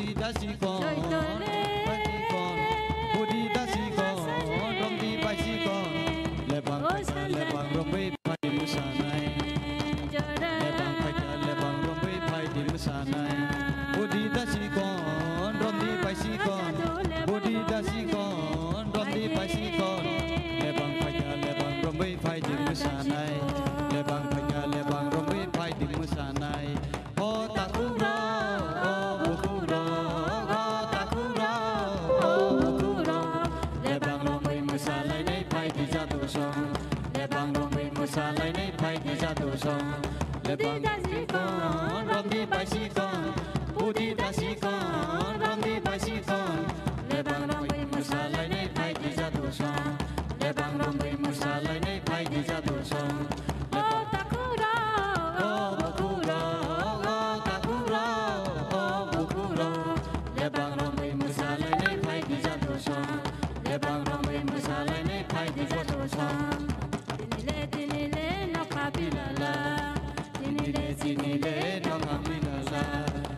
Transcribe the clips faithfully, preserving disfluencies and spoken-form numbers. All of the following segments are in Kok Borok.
Budi dasi kon, budi dasi kon, romdi baisi kon, lebang phaikha, lebang romwi phai di mwsanai. Lebang phaikha, lebang romwi phai di mwsanai. Budi dasi kon, romdi baisi kon, budi dasi kon, romdi baisi kon, lebang phaikha, lebang romwi phai di mwsanai. Lebang phaikha, lebang romwi phai di mwsanai. O takhuk rok, o bukhuk rok, o takhuk rok, o bukhuk rok. Lebang romwi mwsalainai phai di jadu song. Lebang romwi mwsalainai phai di jadu song. Lebang dasi kon, romdi baisi kon. Budi dasi kon, romdi baisi kon. Lebang romwi mwsalainai phai di jadu song. Lebang romwi mwsalainai phai di jadu song. O takhuk rok, o bukhuk rok, o takhuk rok, o bukhuk rok. Lebang romwi mwsalainai phai di jadu song. Lebang romwi mwsalainai phai di jadu song. Tini le, tini le, nokha bilala. Tini le, tini le, nokha bilala.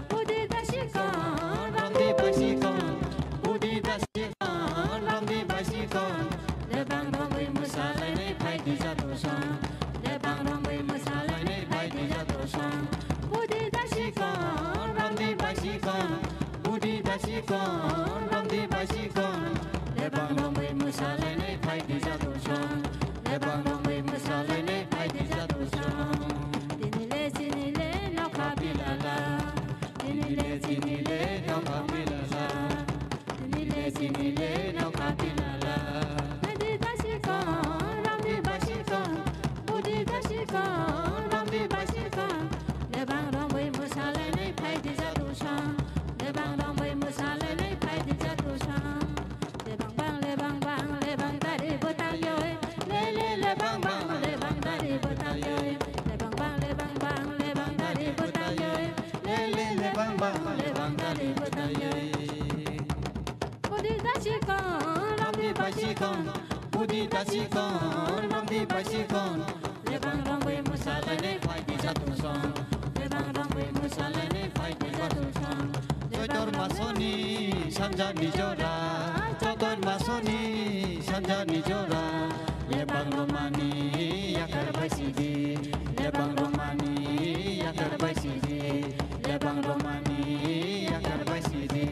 Budi dasi kon, romdi baisi kon. Budi dasi kon, romdi baisi kon. Lebang romwi mwsalainai phai di jadu song. Lebang romwi mwsalainai phai di jadu song. Budi dasi kon, romdi baisi kon. Budi dasi kon, romdi baisi kon. Lebang romwi mwsalainai phai di jadu song. Lebang romwi mwsalainai phai di jadu song. Tini le, tini le, nokha bilala. Tini le, tini le, nokha bilala. Tini le, tini le, nokha bilala. Budi dasi kon, romdi baisi kon. Budi dasi kon, romdi baisi kon. Lebang romwi mwsalainai phai di jadu song. Lebang romwi mwsalainai phai di jadu song. Lebang bang, lebang bang, lebang dari bwtang yoi. Le le lebang bang, lebang dari bwtang yoi. Lebang bang, lebang bang, lebang dari bwtang yoi. Le le lebang bang, lebang dari bwtang yoi. Budi dasi kon, romdi baisi kon. Budi dasi kon, romdi baisi kon. Lebang romwi mwsalainai phai di jadu song. Lebang romwi mwsalainai phai di jadu song. Jotor masoni sanja nijora. Jotor masoni sanja nijora. Lebang romani yakar baisi di. Lebang romani yakar baisi di. Lebang romani yakar baisi di.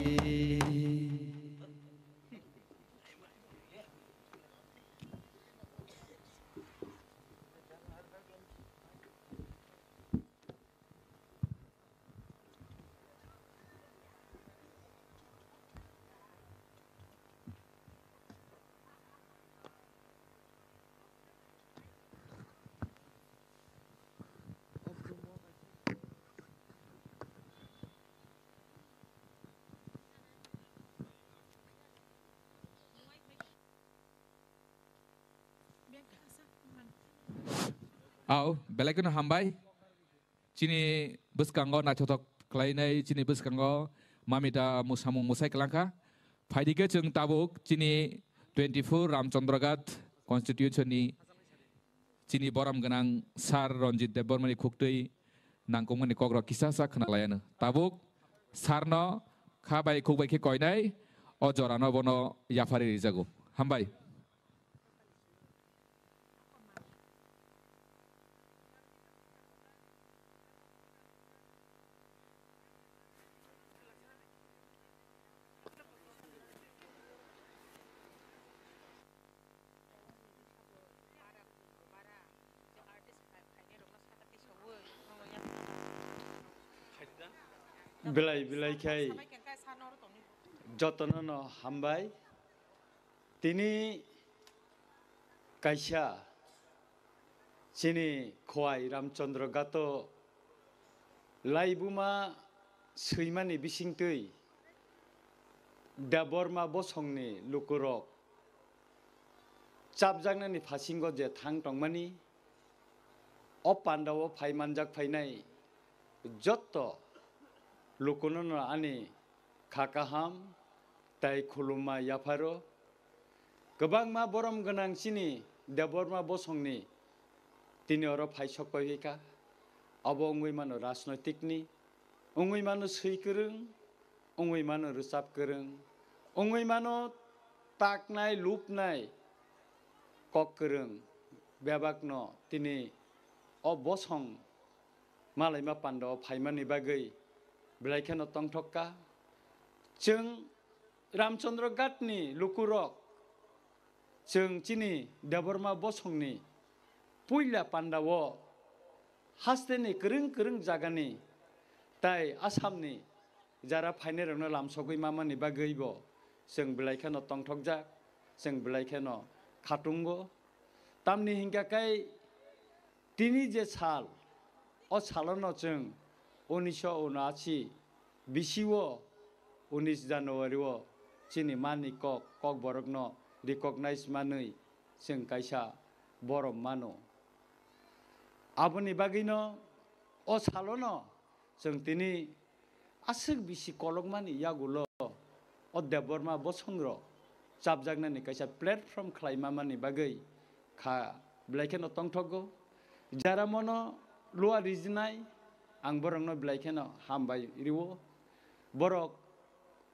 Au, belai kheno hambai. Chini bwskango naithothok khlainai, chini bwskango mamita mwsamung mwsai kwlangkha. Phaidi khe chwng tabuk chini twenty-four Ramchandraghat constituency ni chini borom gwnang Sir Ranjit Debbarmani khuktwi nangkukmani kokrok kisa sa khwnalaiano. Tabuk Sir no kha bai khuk bai khe koinai o jora no bono yaphari rijago. Hambai. Belai belai khai jotono no hambai. Tini kaisa chini Khowai Ramchandraghat o laibuma swimani bisingtwi Debbarma bosongni lukurok chapjaknani phasingo je thang tongmani, o pandao phai manjak phainai jotto lukunono ani kha kaham tai khulumma yapharo. Kwbangma borom gwnang chini Debbarma bosongni tini oro phai sok pai kha. Abo wngwi mano rajnoitikni, wngwi mano swi kwrwng, wngwi mano rwchap kwrwng, wngwi mano taknai lupnai kok kwrwng, bebakno tini o bosong malaima pandao phaimani bagwi belai kheno tongthok kha. Chwng Ramchandra Ghatni lukurok, chwng chini Debbarma bosongni puila pandao hasteni kwrwng kwrwng jagani tai Assamni jara phainairokno lamsogwi mamani bagwibo chwng belai kheno tongthokjak, chwng belai kheno khatungo. Tamni hinkha khe tini je sal, o salono chwng unisho unashi bisio unis January o chini mani kok, kokborokno recognize manwi chwng kaisa borom mano. Aboni bagwino o salono chwng tini aswk bisi kolokmani yagulo o Debbarma bosongrok chapjaknani kaisa platform khlaima mani bagwi kha belai kheno tongthogo. Jara mono lua rijinai, ang borokno belai kheno hambai rio. Borok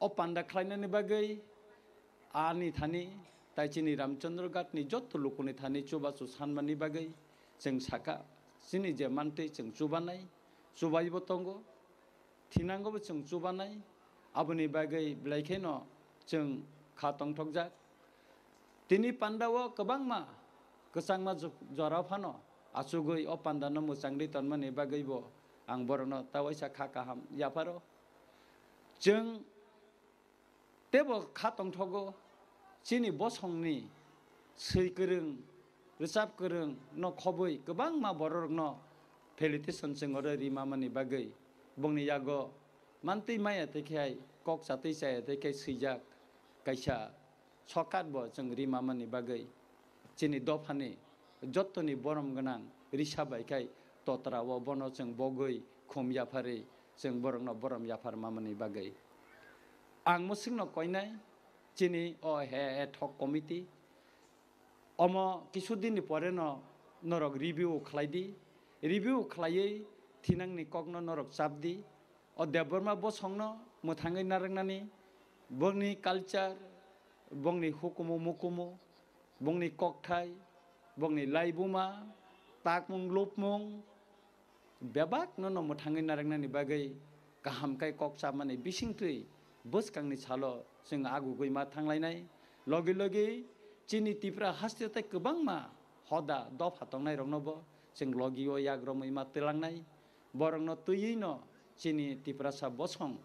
o panda khlainani bagwi ani thani tai chini Ramchandra Ghatni jotto lukuni thani chubachu sanmani bagwi chwng sakha, chini je mantwi chwng chubanai, chubaibo tongo, thinangobo chwng chubanai, aboni bagwi belai kheno chwng kha tongthokjak. Tini pandao kwbangma kwchangma ju-, jora phano achugwi o pandano mwchangwi tonmani bagwibo ang borokno ta waisa kha kaham yapharo. Chwng teibo kha tongthogo, chini bosongni swi kwrwng, rwchap kwrwng no khobwi kwbangma bororokno felicitation chwng oro rima mani bagwi bongni yago mantwi maya tei khe hai kok chatwi chaya tei khe swijak kaisa sokat bo chwng rima mani bagwi chini dophani jottoni borom gwnang risa bai khai totra o bono chwng bogwi khum yapharwi chwng borokno borom yaphar mamani bagwi. Ang mwswkno koinai chini o he, he thok committee omo kisu dinni pore no norok review khlai di, review khlaiwi thinangni kokno norok chap di. O Debbarma bosongno mwthangwi narwknani, bongni culture, bongni hukumu mukumu, bongni kokthai, bongni laibuma, takmung lupmung, bebakno no mwthangwi narwknani bagwi kaham khe kok chapmani bisingtwi bwskangni salo chwng agugwi ma thanglainai. Logi logi chini Tipra haste tei kwbangma hoda dopha tongnairokno bo chwng logi o yak romwi ma twlangnai. Borokno twiwi no chini Tiprasa bosong,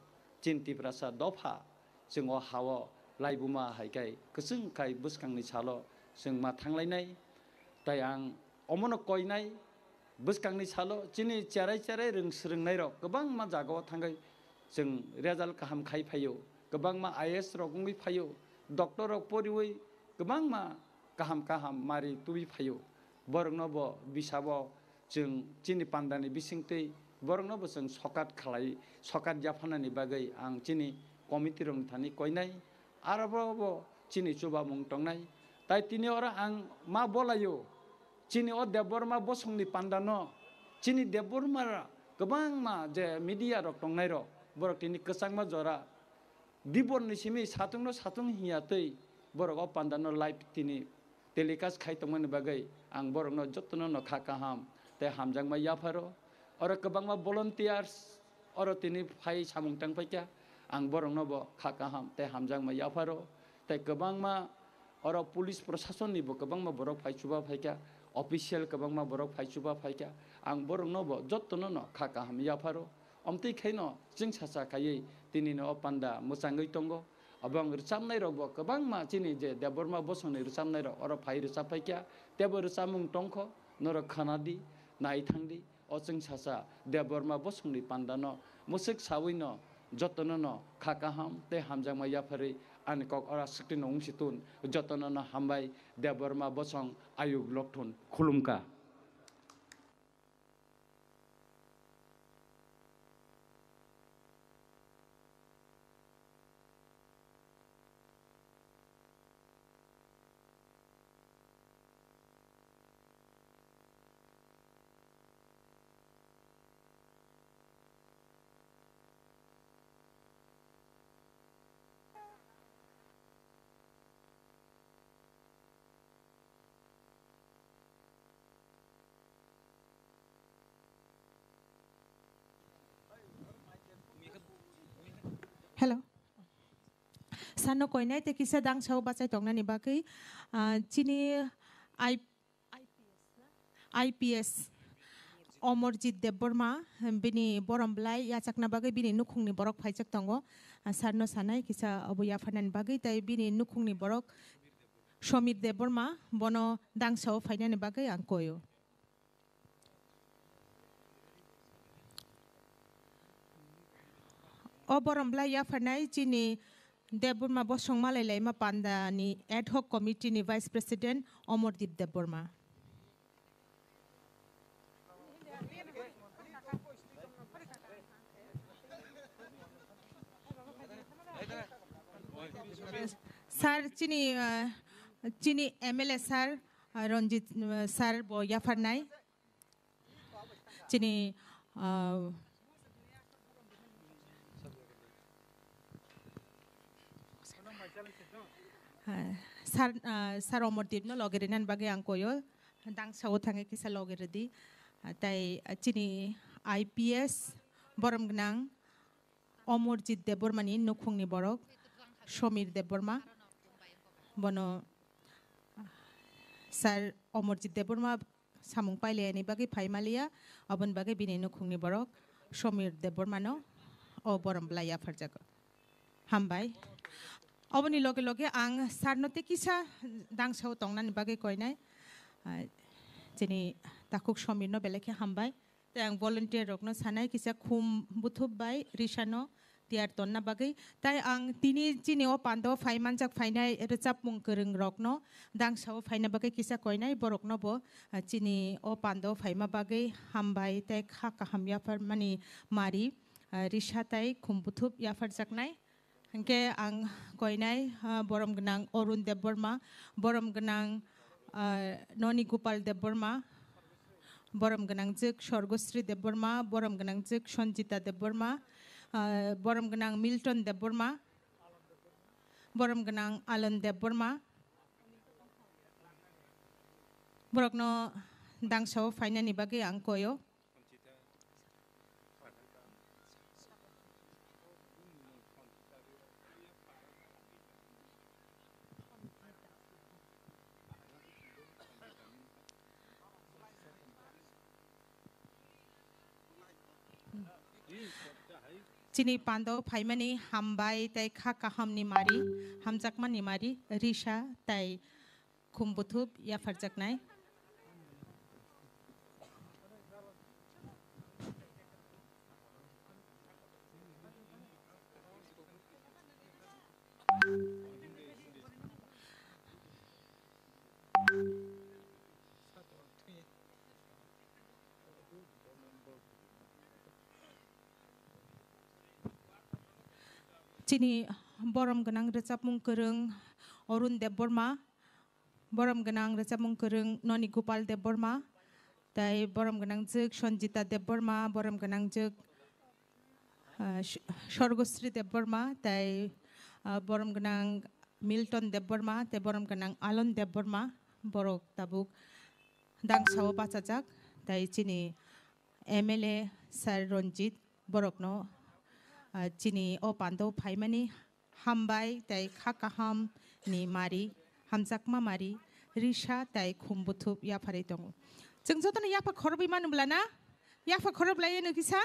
chini Tiprasa dopha, chwng o ha-o laibuma hai khe kwchwng khai bwskangni salo chwng ma thanglainai. Tai ang omono koinai, bwskangni salo chini cherai cherai rwng swrwngnairok kwbangma jagao thangwi chwng result kaham khai phaio, kwbangma I A S rok wngwi phaio, doctor rok poriwi kwbangma kaham kaham mari tubui phaio. Borokno bo bisabo chwng chini pandani bisingtwi borokno bo chwng sokat khlai, sokat yaphanani bagwi ang chini committee rokni thani koinai, aro bo, bo chini chubamung tongnai. Tai tini oro ang ma bolaio, chini o Debbarma bosongni pandano, chini Debbarma kwbangma je media rok tongnairok, borok tini kwchangma jora Dibor ni simi satung no satung hinya twi borok o panda no live tini telecast khai tongmani bagwi ang borok no joto no no kha kaham tei hamjakma yapharo. Oro kwbangma volunteers oro tini phai samung tang paikha, ang borok no bo kha kaham tei hamjakma yapharo. Tei kwbangma oro police prosason ni bo kwbangma borok phai chuba phaikha, official kwbangma borok phai chuba phaikha, ang borok no bo joto no no kha kaham yapharo. Omtwi khaino chwng sacha khaiwi tinino o panda mwchangwi tongo. Abong rwchapnairokbo kwbangma chini je Debbarma bosongni rwchapnairok oro phai rwchap phaikha, teibo rwchapmung tongkho, norok khwnadi, nai thangdi. O chwng sacha Debbarma bosongni pandano mwswk sawino jotono no kha kaham tei hamjakma yapharwi ani kok ora swktwino wngsi tun. Jotono no hambai, Debbarma bosong ayuk lokthun khulumkha. Sano koinai tei kisa dangsao bachai tongnani bagwi, ah, chini I-, I P S Omorjit Debbarma, bini borom belai yachakna bagwi bini nukhungni borok phaijak tongo. Ah, sarno sanai kisa obo yapharnani bagwi, tei bini nukhungni borok Somir Debbarma, bono dangsao phainani bagwi ang koio. O borom belai yapharnai chini Debbarma bosong malai laima pandani ad hoc committee ni Vice President Omordeep Debbarma. Sir, chini, ah, chini M L A sir, ah, Ranjit, ah, sir bo yapharnai. Chini, ah, ah, sir, ah, sir Omordeep no loge rinani bagwi ang koyo. Dangsao thangwi kisa loge ridi. Ah, tai, ah, chini I P S borom gwnang Omorjit Debbarmani nukhungni borok Somir Debbarma. Bono, ah, sir Omorjit Debbarma samung pailaiani bagwi phai maliya, aboni bagwi bini nukhungni borok Somir Debbarmano o borom belai yapharjago. Hambai. Oboni loge loge ang sarno tei kisa dangsao tongnani bagwi koinai. Ah, chini takhuk Somirno belai khe hambai. Tei ang volunteer rokno sanai kisa khum buthup bai Risano tiyar tonna bagwi. Tai ang tini chini o pandao phai manjak phainai rwchapmung kwrwng rokno dangsao phaina bagwi kisa koinai borokno bo, ah, chini o pandao phaima bagwi hambai tei kha kaham yapharmani mari, ah, Risa tai khum buthup yapharjaknai. Hingke ang koinai, ah, borom gwnang Arun Debbarma, borom gwnang, ah, Noni Gopal Debbarma, borom gwnang jwk Sorgosri Debbarma, borom gwnang jwk Sanjita Debbarma, ah, borom gwnang Milton Debbarma, borom gwnang Alon Debbarma. Borokno dangsao phainani bagwi ang koyo. Chini pandao phaimani hambai tei kha kahamni mari, hamjakmani mari, Risa tei khum buthup yapharjaknai. Chini borom gwnang rwchapmung kwrwng Arun Debbarma, borom gwnang rwchapmung kwrwng Noni Gopal Debbarma, tei borom gwnang jwk Sanjita Debbarma, borom gwnang jwk, ah, Sh-, Sorgosri Debbarma, tei, ah, borom gwnang Milton Debbarma, tei borom gwnang Alon Debbarma, borok tabuk dangsao bachajak, tei chini M L A Sir Ranjit borokno, ah, chini o pandao phaimani hambai tei kha kaham ni mari, hamjakma mari, Risa tei khum buthup yapharwi tongo. Chwng jotono yapha khorobwi manu bwlana? Yapha khorob lai eno kisa?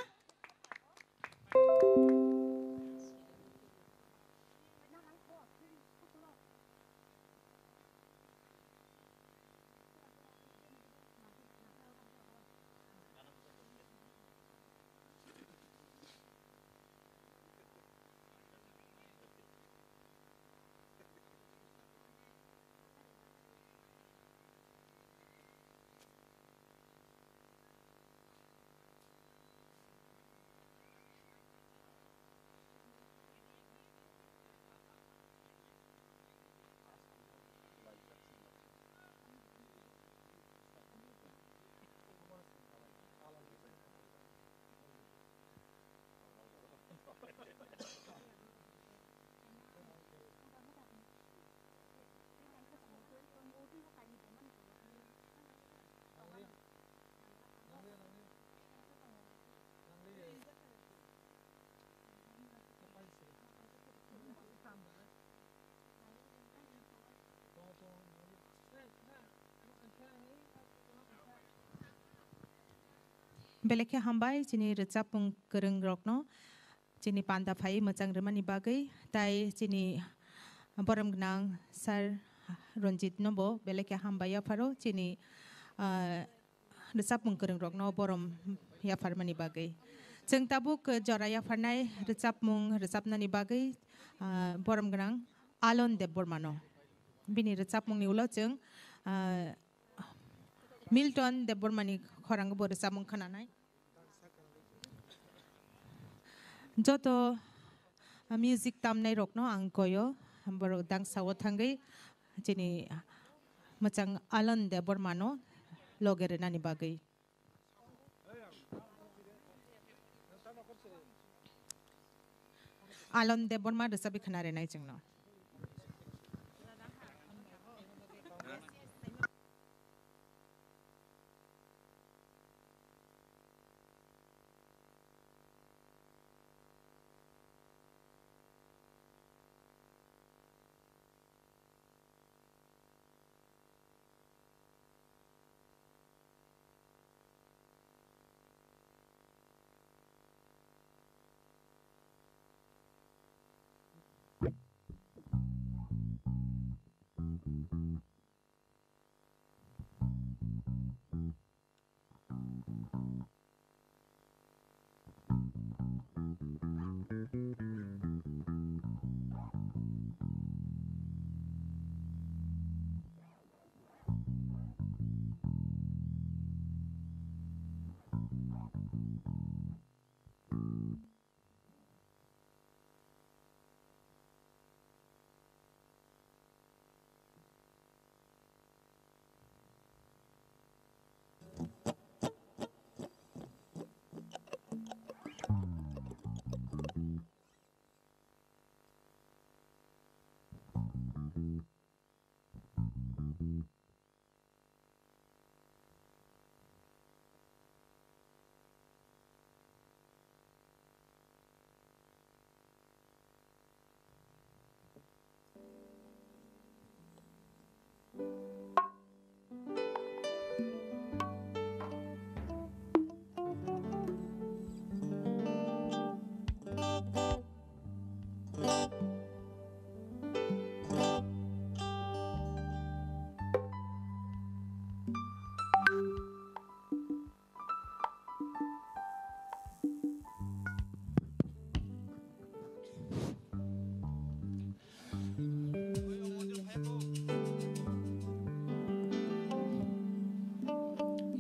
Belai khe hambai chini rwchapmung kwrwng rokno chini panda phai mwchang rwmani bagwi, tai chini borom gwnang Sir Ranjit no bo belai khe hambai yapharo chini, ah, rwchapmung kwrwng rokno borom yapharmani bagwi. Chwng tabuk jora yapharnai rwchapmung rwchapnani bagwi, ah, borom gwnang Alon Debbarma no. Bini rwchapmungni ulo chwng, ah, Milton Debbarmani khorang bo rwchapmung khwnanai. Joto, ah, music tamnai rokno ang koyo, borok dangsa o thangwi chini mwchang Alon Debbarmano loge rwnani bagwi. Alon Debbarma rwchapwi khwna rwnai chwngno.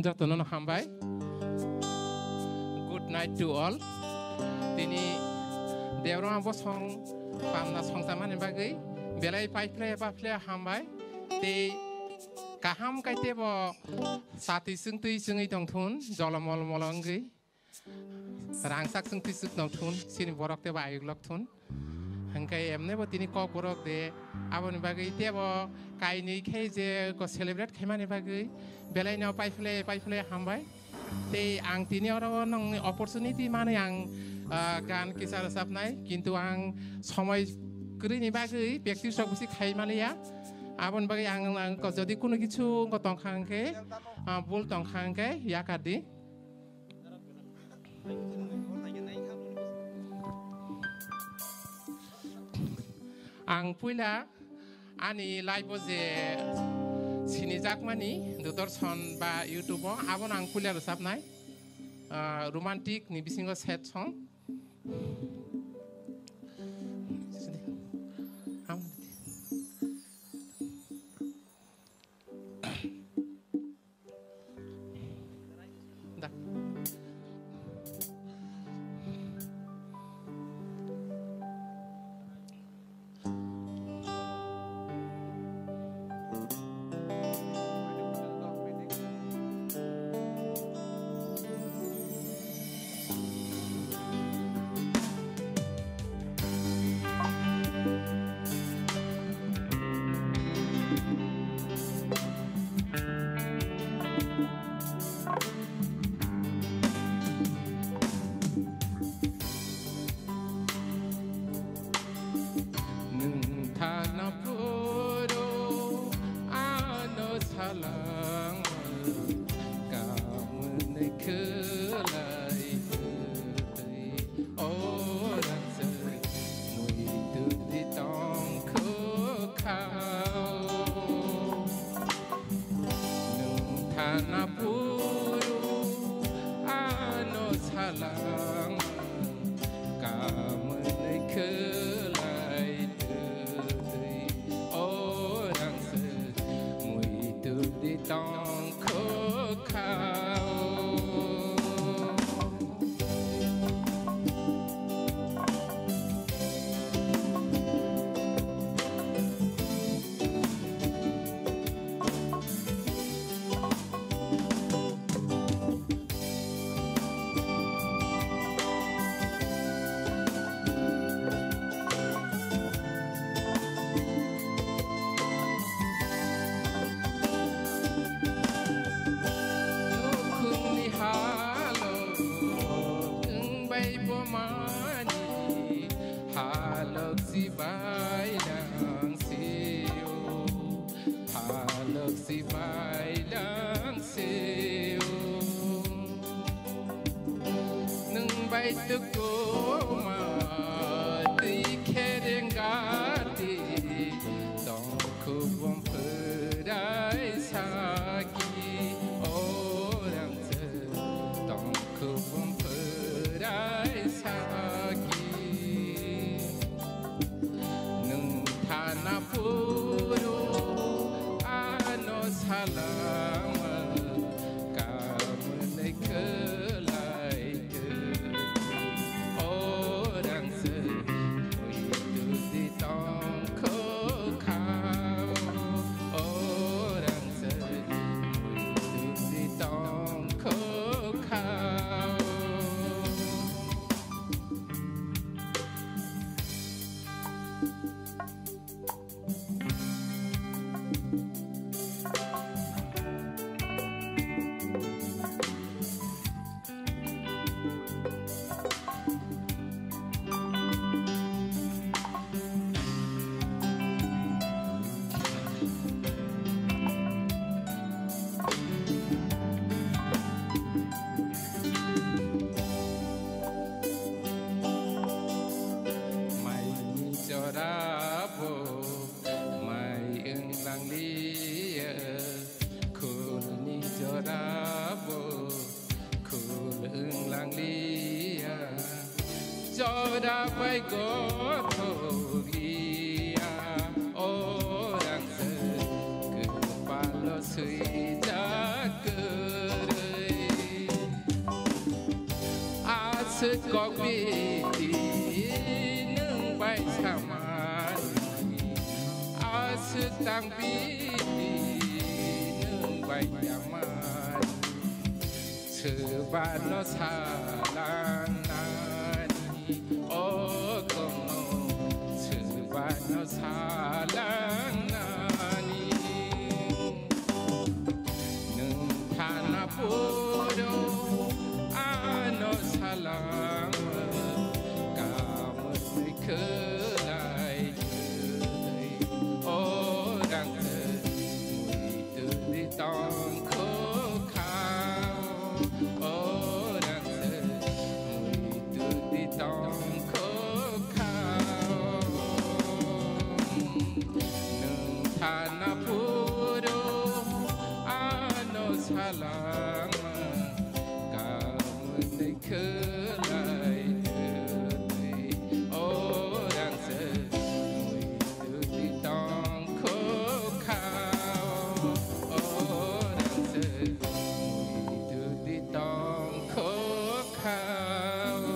Jotono no hambai. Good night to all. Tini Debbarma bosong panda songchamani bagwi belai paiphle paiphle hambai. Tei kaham kai tebo satwi chwngtwi chwngwi tongthun, jolomol molo wngwi. Rangchak chwng twi chwk nong thun, chini borok tebo ayuk lok thun. Hwnkhe emne bo tini kok borok de, aboni bagwi tebo kainwi khe je ko celebrate khaimani bagwi belai no paiphle paiphle hambai. Tei ang tini oro nongni opportunity manwi ang, ah, gan kisa rwchapnai, kintu ang somoi kwrwini bagwi practice rok bisi khai maliya. Aboni bagwi ang, ang ko jodi kunu kichu ko tongkha hwnkhe, ah, bul tongkha hwnkhe yakar di. Ang puila ani live o je sinijakmani Doordarshan ba YouTube o, abono ang puila rwchapnai, ah, romantic ni bisingo sad song. Da. Nungthana phuru ano salang kamwnwi khwlai twi, o rang se muitu di tong kho kha o. Nukhungni halok wngbai bomani halok sibai lang sio, halok sibai lang sio. Nwng bai tukuma twi khereng gati tongkhu bom phwrai saki, o rang se tongkhu bom phwrai saki. Nwng thana phuru ano salama kamwnwi khwlai twi. O rang se muitu di tong kho kha o. O rang se muitu di tong kho kha o. Maini jorabo mai wng langliya, khulni jorabo khul wng langliya, jora bai gothokliya, o rang se kwpalo swijak kwrwi. Aswk kok biti nwng bai samani, aswk tang biti nwng bai yamani. Swbano salangnani, o kono swbano salangnani. Nwng thana phuru ano salangma, kamwi khwlai khwlai, o rang se muitu di tong kho kha o, o rang se muitu di tong kho kha o. Nwng thana phuru ano salangma, kamwi khwlai khwlai, o rang se muitu di tong kho kha o, o rang se muitu di tong kho kha o.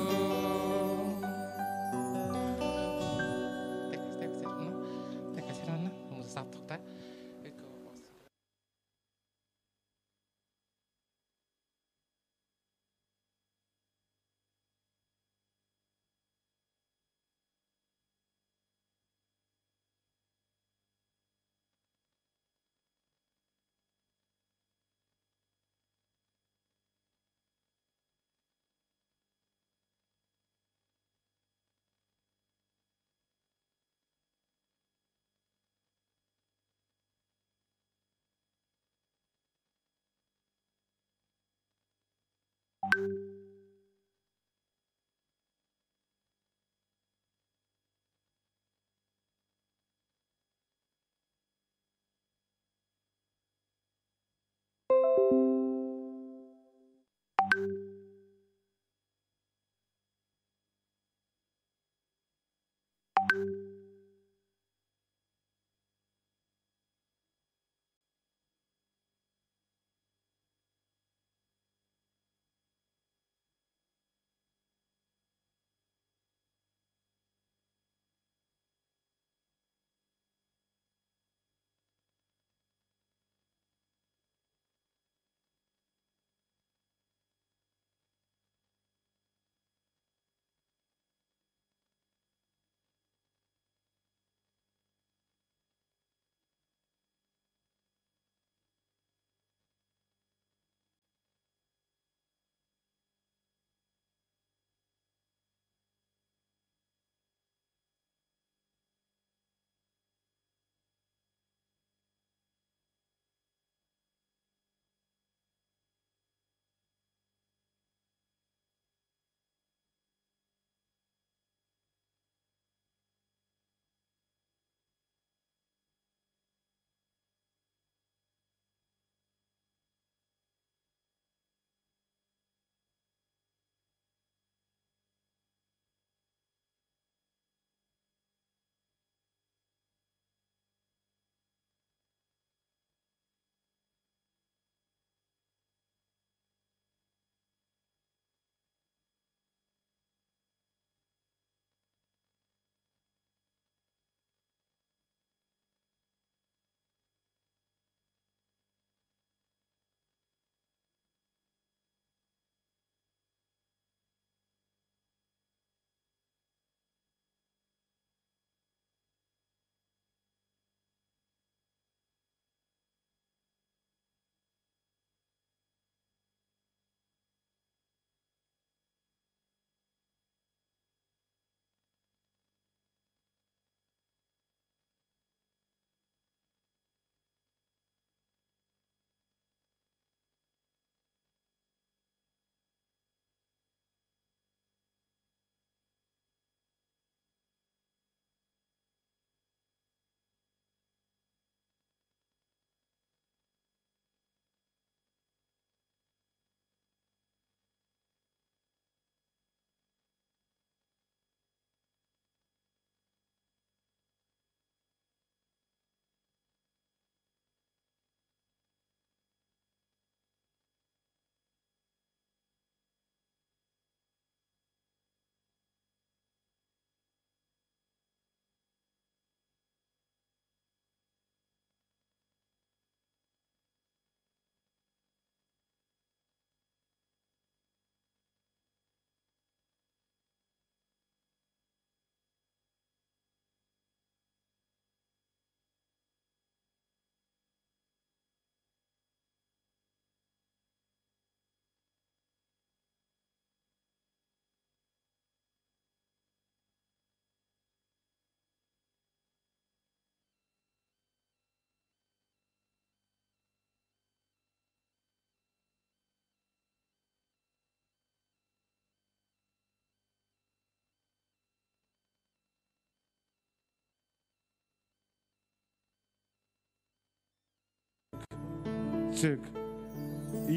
Chwk.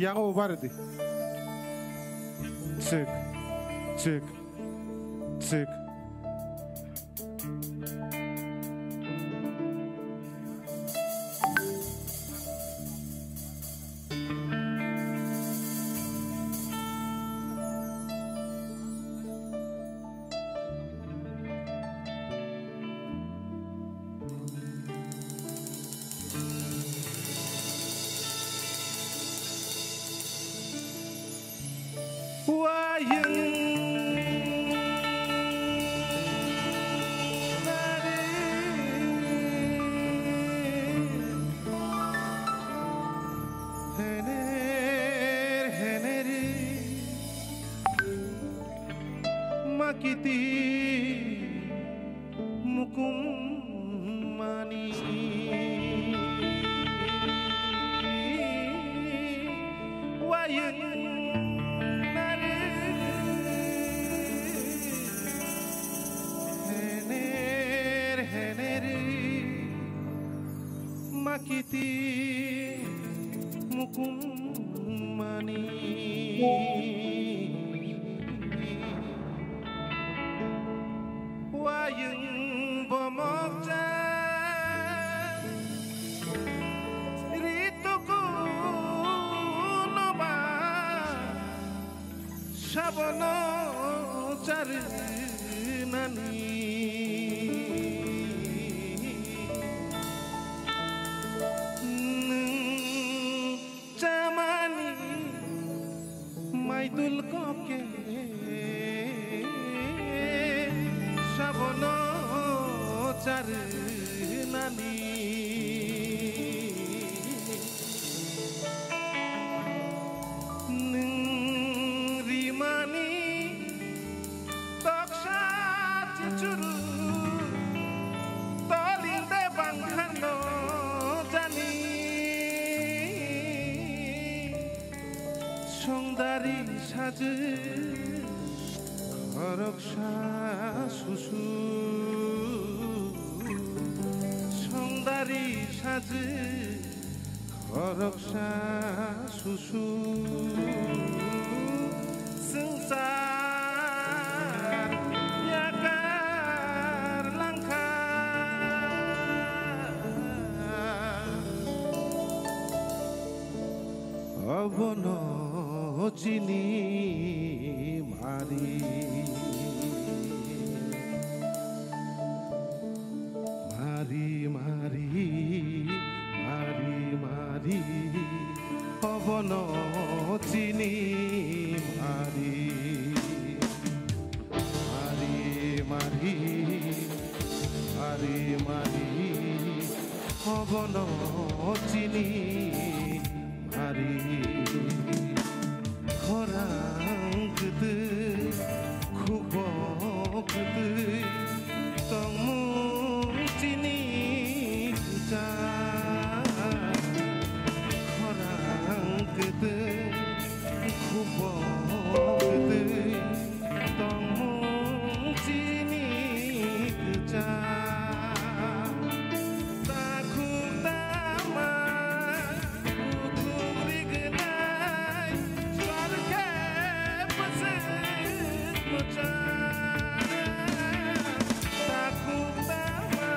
Yango bo baridi. Chwk. Chwk. Chwk. Wayung nari hener heneri makiti mukum mani wayung nari hener heneri makiti mukum mani wayung bomokcha rituku noba sabono charinani nwng chamani maidul koke sabono charinani nwng rimani toksa chuchuru toling de bangkhano jani songdari sajwk khoroksa susu songdari sajwk khoroksa susu swngchar yakar langkha obono chini mari. Mari, mari, mari, mari, obono chini mari. Mari, mari, mari, mari, obono chini mari. Khorang kwtwi, khubo kwtwi, tongmung chini kwchang. Khorang kwtwi, khubo kwtwi, tongmung chini kwchang. Takhuk tama, kuthuk rignai, sar khe bwswk mwchang. Takhuk tama,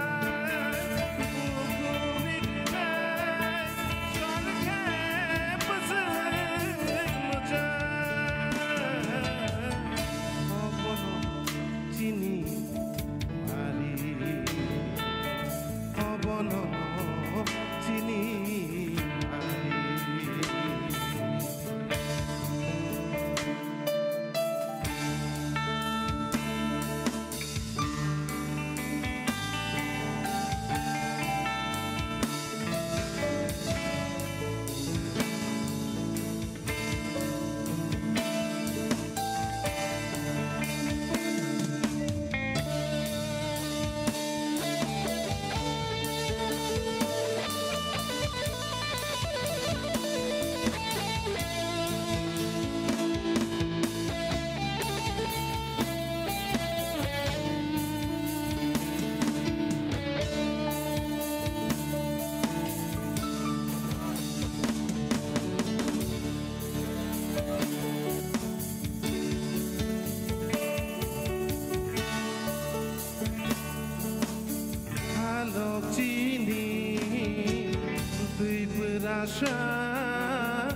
Sa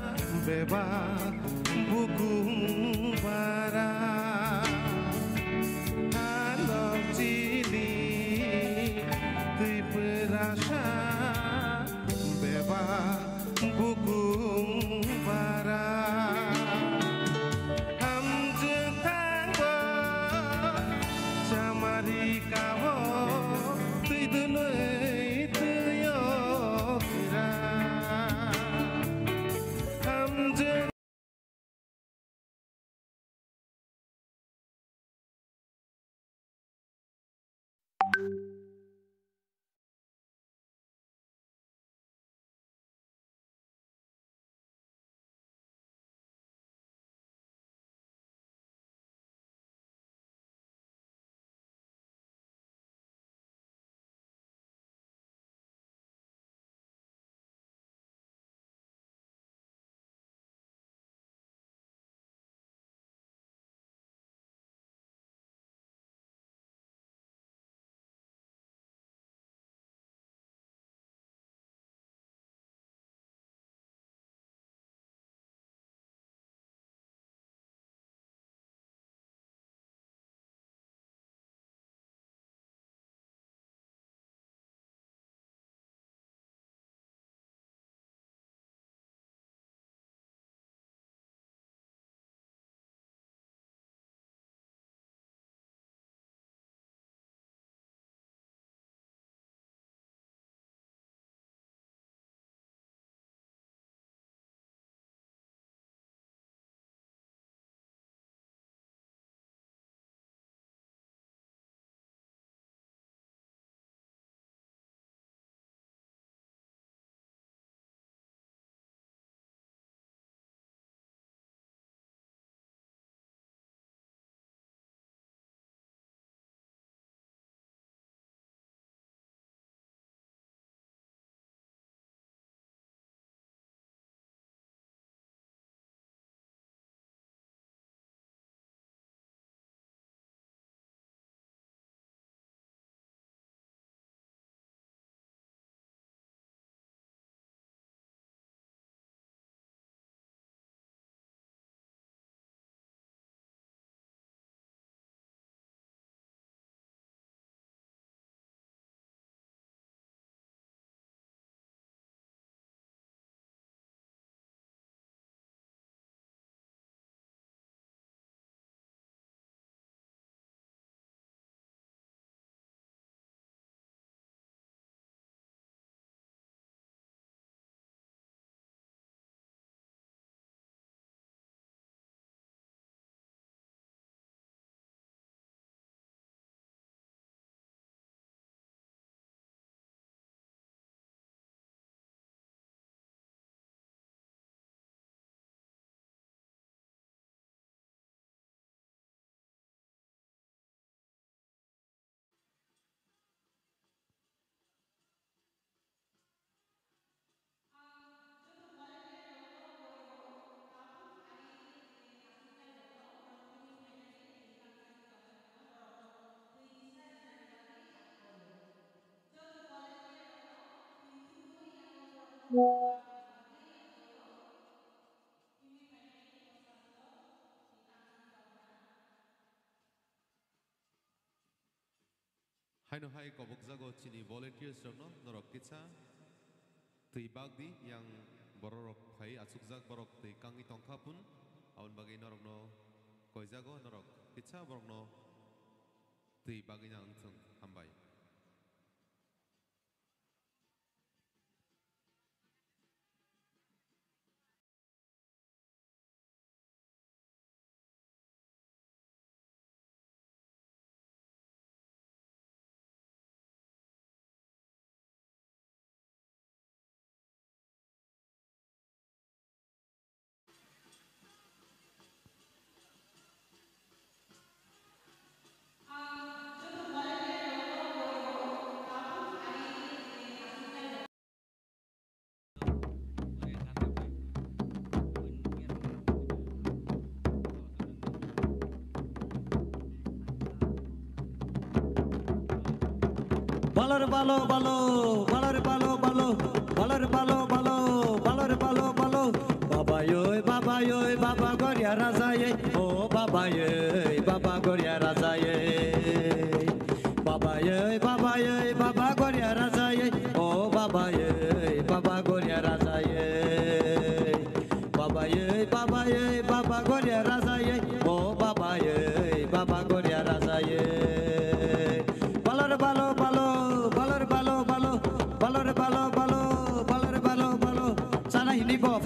beba bukung bara, halok chini twi pwrasa beba bukung bara. Hamjwk thango chamari kao twi dwnwi twi o kira. Hamjwk. Haino hai kobokjago chini volunteers rokno, norok kisa twi bak di, yang bororok phai achukjak, borok twi kangwi tongkha phun, aboni bagwi norokno koijago, norok kisa borokno twi bagwi nang thung. Hambai. Balor balo balo, balor balo balo, balor balo balo, balor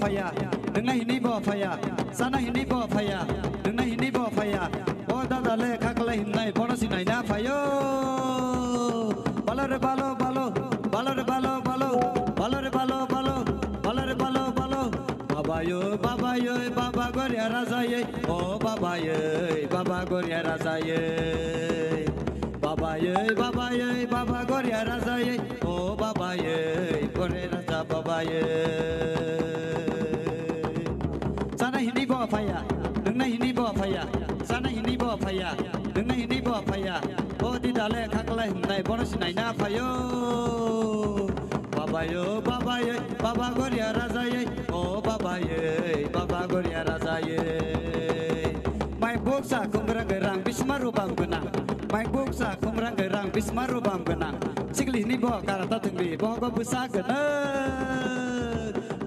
phaiya, nungna hinwi bo phaiya, chana hinwi bo phaiya, nungna hinwi bo phaiya. O dada le khaklai himnai bono sinai na phaio. Balo re balo, balo, balo re balo, balo, balo re balo, balo, balo re balo, balo. Babayo, babayo, baba goria rajaye, o babaye, baba goria rajaye. Babaye, babaye, baba goria rajaye, o babaye, goria raja babaye. Chana hinwi bo phaiya, nungna hinwi bo phaiya, chana hinwi bo phaiya, nungna hinwi bo phaiya. O di dale khaklai himnai bono sinai na phaio. Babayo, babaye, baba goria rajaye, o babaye, baba goria rajaye. Mai buksa khungrang rang bisma rubam gwnang. Mai buksa khungrang rang bisma rubam gwnang. Sikli hinwi bo karata thwngwi bohogo bwsa gwnang.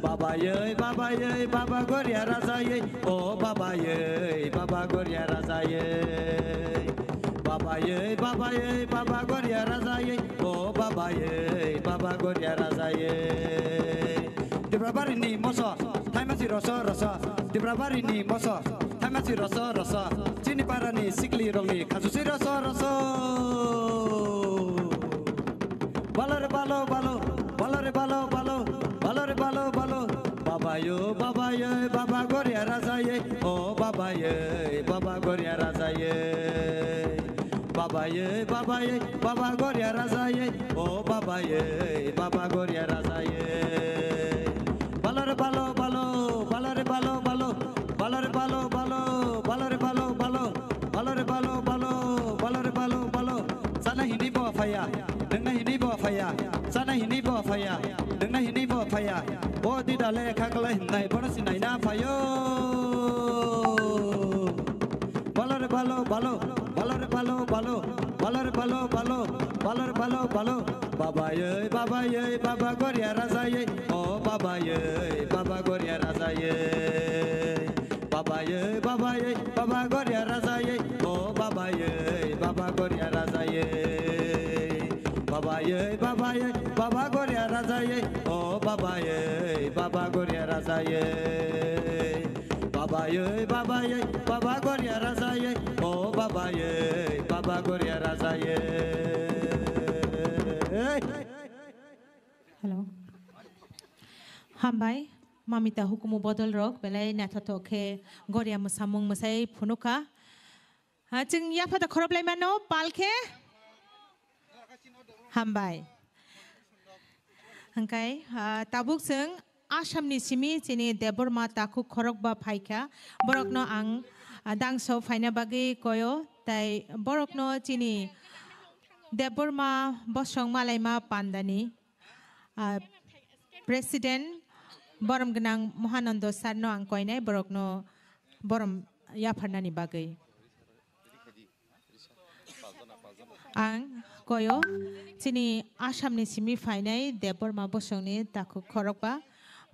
Babaye, babaye, baba goria rajaye, o babaye, baba goria rajaye. Babaye, babaye, baba goria rajaye, o babaye, baba goria rajaye. Dibrabari ni moso, thaimasi roso roso. Dibrabari ni moso, thaimasi roso roso. Chini para ni sikli rong ni khasusi roso roso. Balo re balo, balo, balo re balo, balo, balo re balo, balo. Babayo, babayo, baba goria rajaye, o babaye, baba goria rajaye. Babaye, babaye, baba goria rajaye, o babaye, baba goria rajaye. Balo re balo, balo, balo re balo, balo, balo re balo, balo, balo re balo, balo, balo re balo, balo, balo re balo, balo. Chana hinwi bo phaiya, nungna hinwi bo phaiya, chana hinwi bo phaiya, nungna hinwi bo phaiya. O di dale khaklai himnai bono sinai na phaio. Balo re balo, balo, balo re balo, balo, balo re balo, balo, balo re balo, balo. Babaye, babaye, baba goria rajaye, o babaye, baba goria rajaye. Babaye, babaye, baba goria rajaye, o babaye, baba goria rajaye. Babaye, babaye, baba goria rajaye, o babaye, baba goria rajaye. Babaye, babaye, baba goria rajaye, o babaye, baba goria rajaye. Hello. Hambai, mamita hukumu bodol rok, belai naithothok khe goria mwsamung mwsai phunukha. Ha, chwng yaphata khoroplai mano, pal khe? Hambai. Hwnkhe, ha, tabuk chwng Assamni simi chini Debbarma takhuk khorokba phaikha. Borokno ang, ah, dangso phaina bagwi koyo, tai borokno chini Debbarma bosong malaima pandani, ah, President borom gwnang Mohanando Sarno ang koinai, borokno borom yapharnani bagwi. Ang koyo chini Assamni simi phainai Debbarma bosongni takhuk khorokba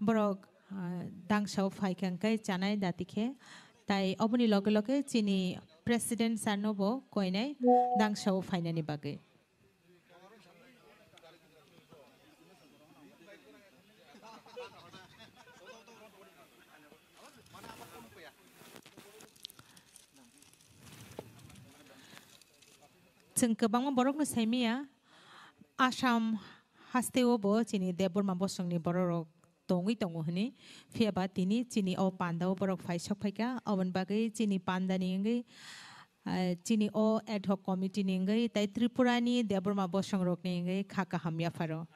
borok, ah, dangsao phaikha hwnkhe chanai dati khe, tai oboni loge loge chini President Sarno bo koinai dangsao phainani bagwi. Chwng kwbangma borokno saimanya, Assam hasteo bo chini Debbarma bosongni bororok tongwi tongo hwnwi, phiya ba tini chini o pandao borok phai sok phaikha, oboni bagwi chini pandani wngwi, ah, chini o ad hoc committee ni wngwi tei Tripura ni Debbarma bosong rokni wngwi kha kaham yapharo.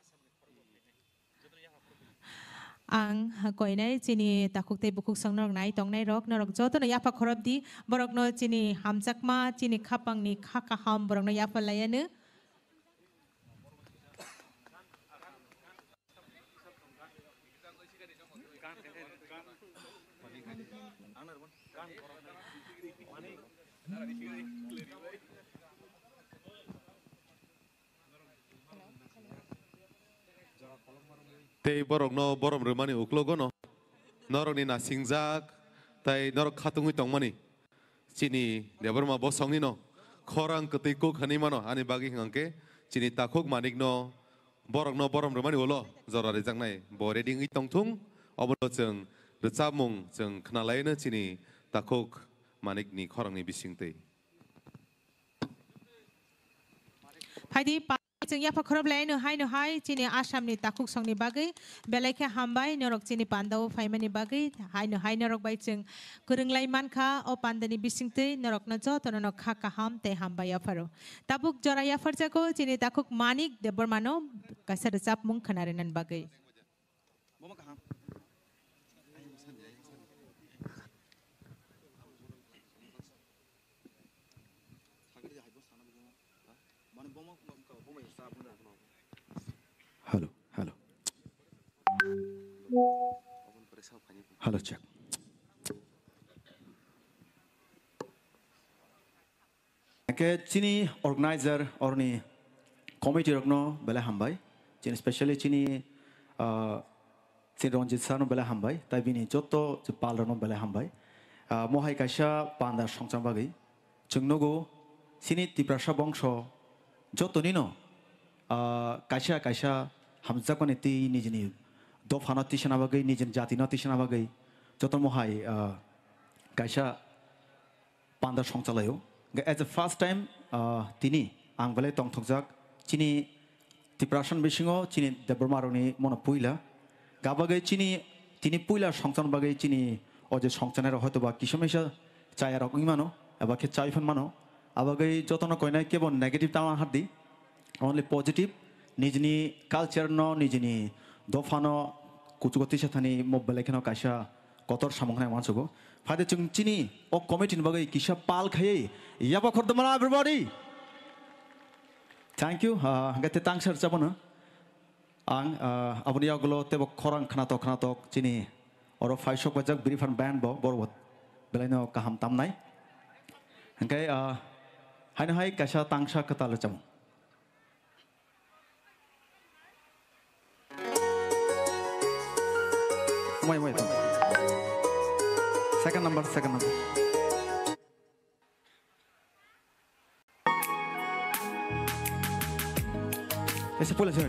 Ang koinai chini takhuk tei bukhuk song norok nai tongnai rok, norok jotono yapha khorop di, borokno chini hamjakma, chini khapangni kha kaham borokno yapha laiya no. Tei borokno borom rwmani uklogono norokni nasingjak tei norok khatungwi tongmani. Chini Debbarma bosongni no khorang kwtwi kuk hwnwi mano, ani bagwi hwnkhe chini takhuk manikno borokno borom rwmani ulo jora rijaknai bo ready wngwi tongthung, obono chwng Rwchapmung chwng khnalaino chini takhuk Manikni khorangni bisingtwi. Phaidi pa-, chwng yapha khorop laino haino hai chini Assamni takhuk songni bagwi belai khe hambai norok chini pandao phaimani bagwi haino hai norok bai chwng kwrwnglai mankha o pandani bisingtwi norokno jotono no kha kaham tei hambai yapharo. Tabuk jora yapharjago chini takhuk Manik Debbarmano kaisa rwchapmung khwnarinani bagwi. Bomo kaham. Hello, hello. Hello, check. Hingke chini organizer oroni committee rokno belai hambai. Chini specially chini, ah, chini Ranjit sir no belai hambai. Tai bini joto je pal rokno belai hambai. Ah, mohai kaisa panda songchang bagwi. Chwng nugo chini Tiprasa bongso jotonino, ah, kaisa kaisa hamjakmani twi nijini dophano tisana bagwi, nijini jatino tisana bagwi joto mohai, ah, kaisa panda songchalaio. Hingke as a first time, ah, tini ang belai tongthokjak chini Tiprasa bisingo chini Debbarma rokni mono puila. Gabagwi chini tini puila songchang bagwi chini o je songchanai rok hoito ba kisa misa chaya rok wngwi mano, eba khe chai phan mano. Abagwi jotono koinai kebo negative tama hardi. Only positive, nijini culture no, nijini dopha no kuchugo tisa thani mo belai kheno kaisa kotor samung hwnwi ang uansugo. Phai de chwng chini o committee ni bagwi kisa pal khaiwi yaba khor dwmana everybody. Thank you. Ah, hingke te tangsa rwchapmano. Ang, ah, aboni yagulo tebo khorang khnatok khnatok chini oro phaisok paijak Biriphan band bo, borok bo belaino kaham tamnai. Hingke, ah, haino hai kaisa tangsa kwtal rwchapmung. Wait, wait, wait. Second number, second number. Ese puede ser.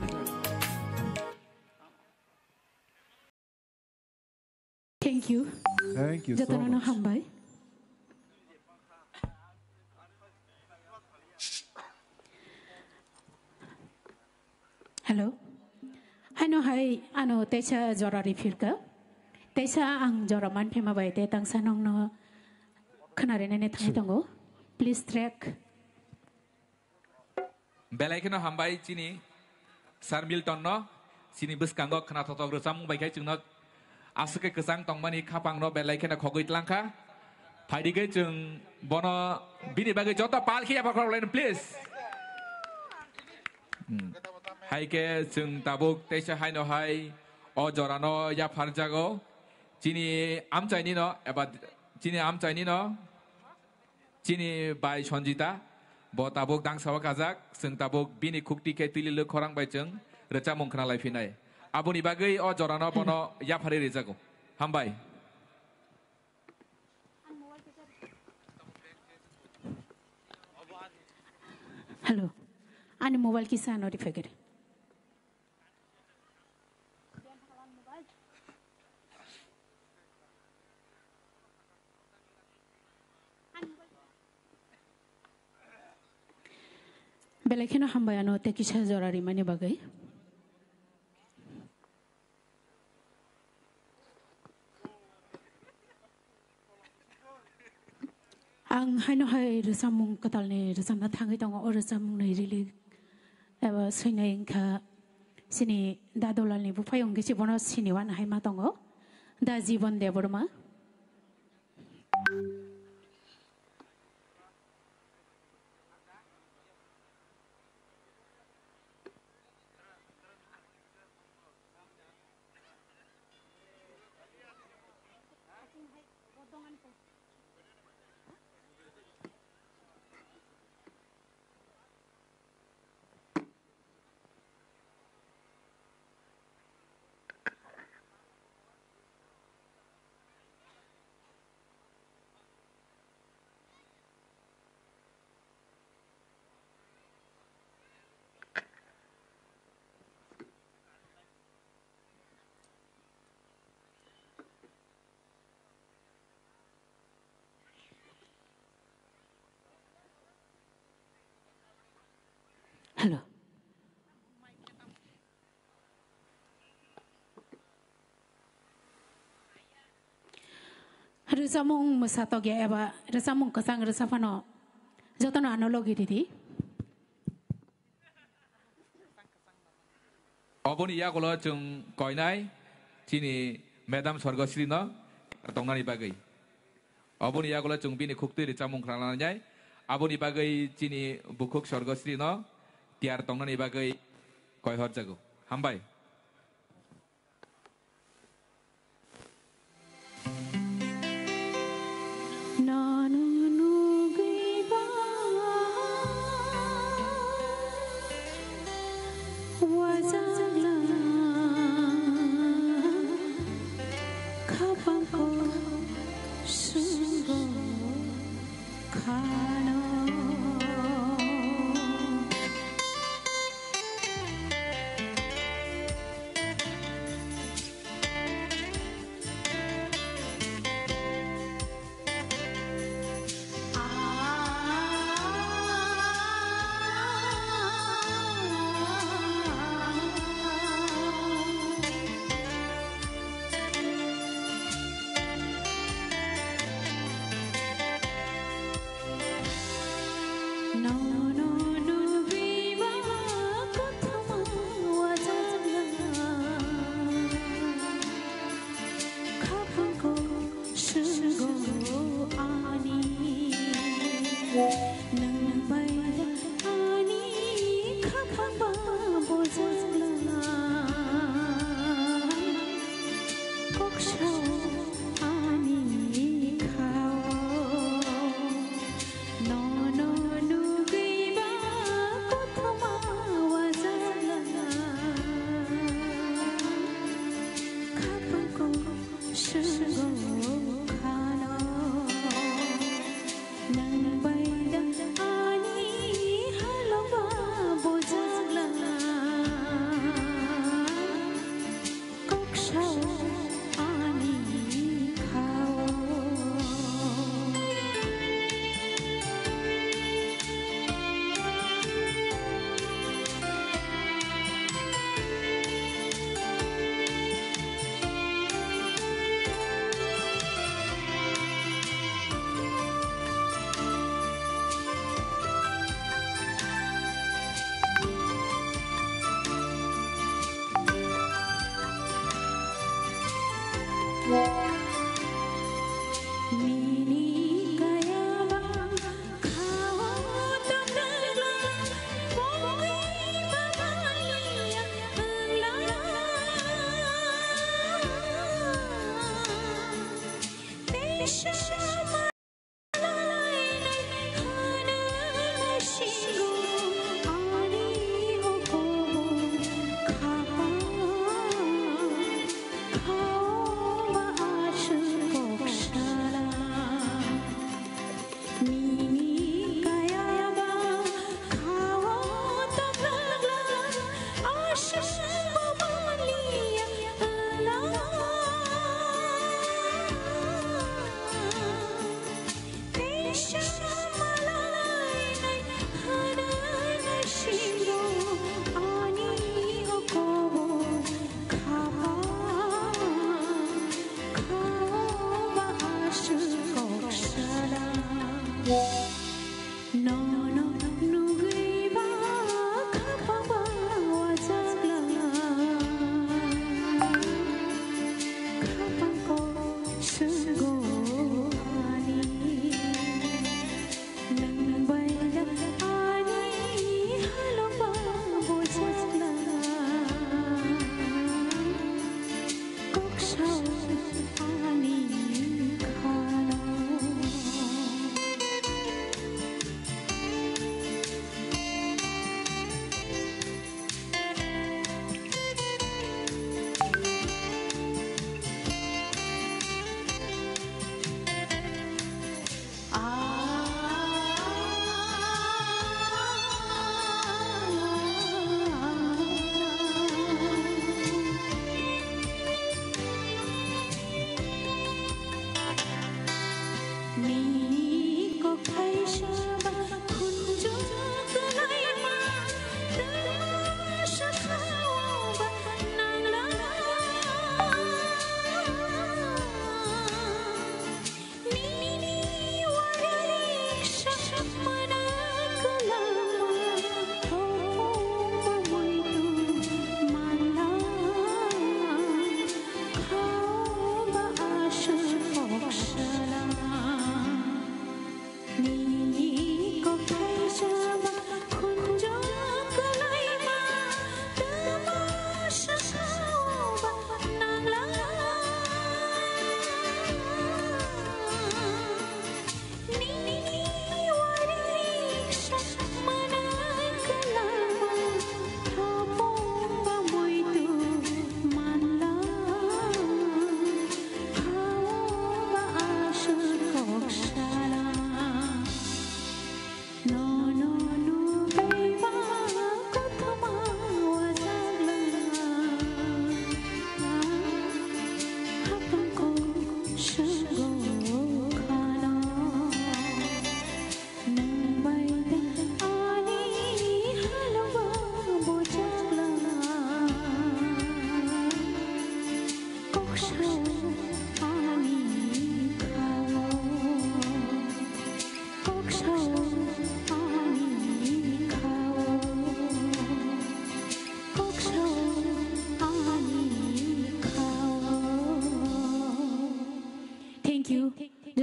Thank you. Thank you so much. Jotono hambai. Hello. Haino hai ano teisa jora riphirka. Teisa ang jora manphema bai te tangsa nongno khwnarinani thangwi tongo. Please track. Belai kheno hambai chini Sir Milton no, chini bwskango khwnathokthok rwchapmung bai khe chwngno aswk khe kwchang tongmani khapang no belai kheno khogwi tlangkha. Phaidi khe chwng bono bini bagwi joto pal khe yapha khorok laino, please. Hmm. Hai khe chwng tabuk teisa haino hai o jorano yapharjago. Chini amchaini no eba chini amchaini no Chini bai Sanjita, bo tabuk dangsa o kajak, chwng tabuk bini khukti khe twililwk khorang bai chwng rwchapmung khna lai phinai. Aboni bagwi o jorano bono yapharwi rijago. Hambai. Hello. Ani mobile kisa no rifagere. Belai kheno hambai ano tei kisa jora rimani bagwi. Ang haino hai rwchapmung kwtalni rwchapna thangwi tongo, o rwchapmungni rili eba swinai wngkha chini Da Dulalni buphai wngkhe se bono siniwan hai ma tongo, Da Jibon Debbarma. Rwchapmung mwsa tokya eba rwchapmung kwchang rwchap phano jotono ano logi ridi. Oboni yagulo chwng koinai chini Madam Sorgosrino tongnani bagwi. Oboni yagulo chwng bini khuktwi rwchapmung khna lanai. Aboni bagwi chini bukhuk Sorgosrino tiyar tongnani bagwi koihorjago. Hambai. Nono nugwi ba wajak lang khapang ko sungo khano.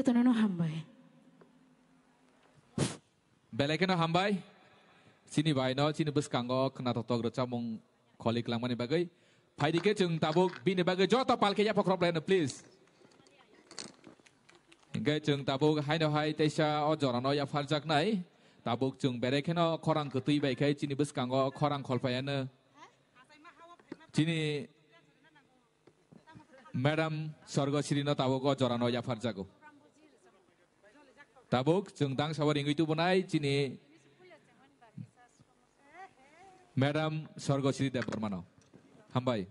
Jotono hambai. Belai kheno hambai. Chini bai no, chini bwskango khwnathok thok rwchapmung kholi kwlangmani bagwi. Phaidi khe chwng tabuk bini bagwi joto palkhe yaphak rok laino, please. Hinkhe chwng tabuk haino hai teisa o jorano yapharjaknai. Tabuk chwng belai kheno khorang kwtwi bai khai chini bwskango khorang kholpaiano. Chini Madam Sorgosrino tabuk o jorano yapharjago. Tabuk chwng dangsao ringwi tubunai chini Madam Sorgosri Debbarmano. Hambai.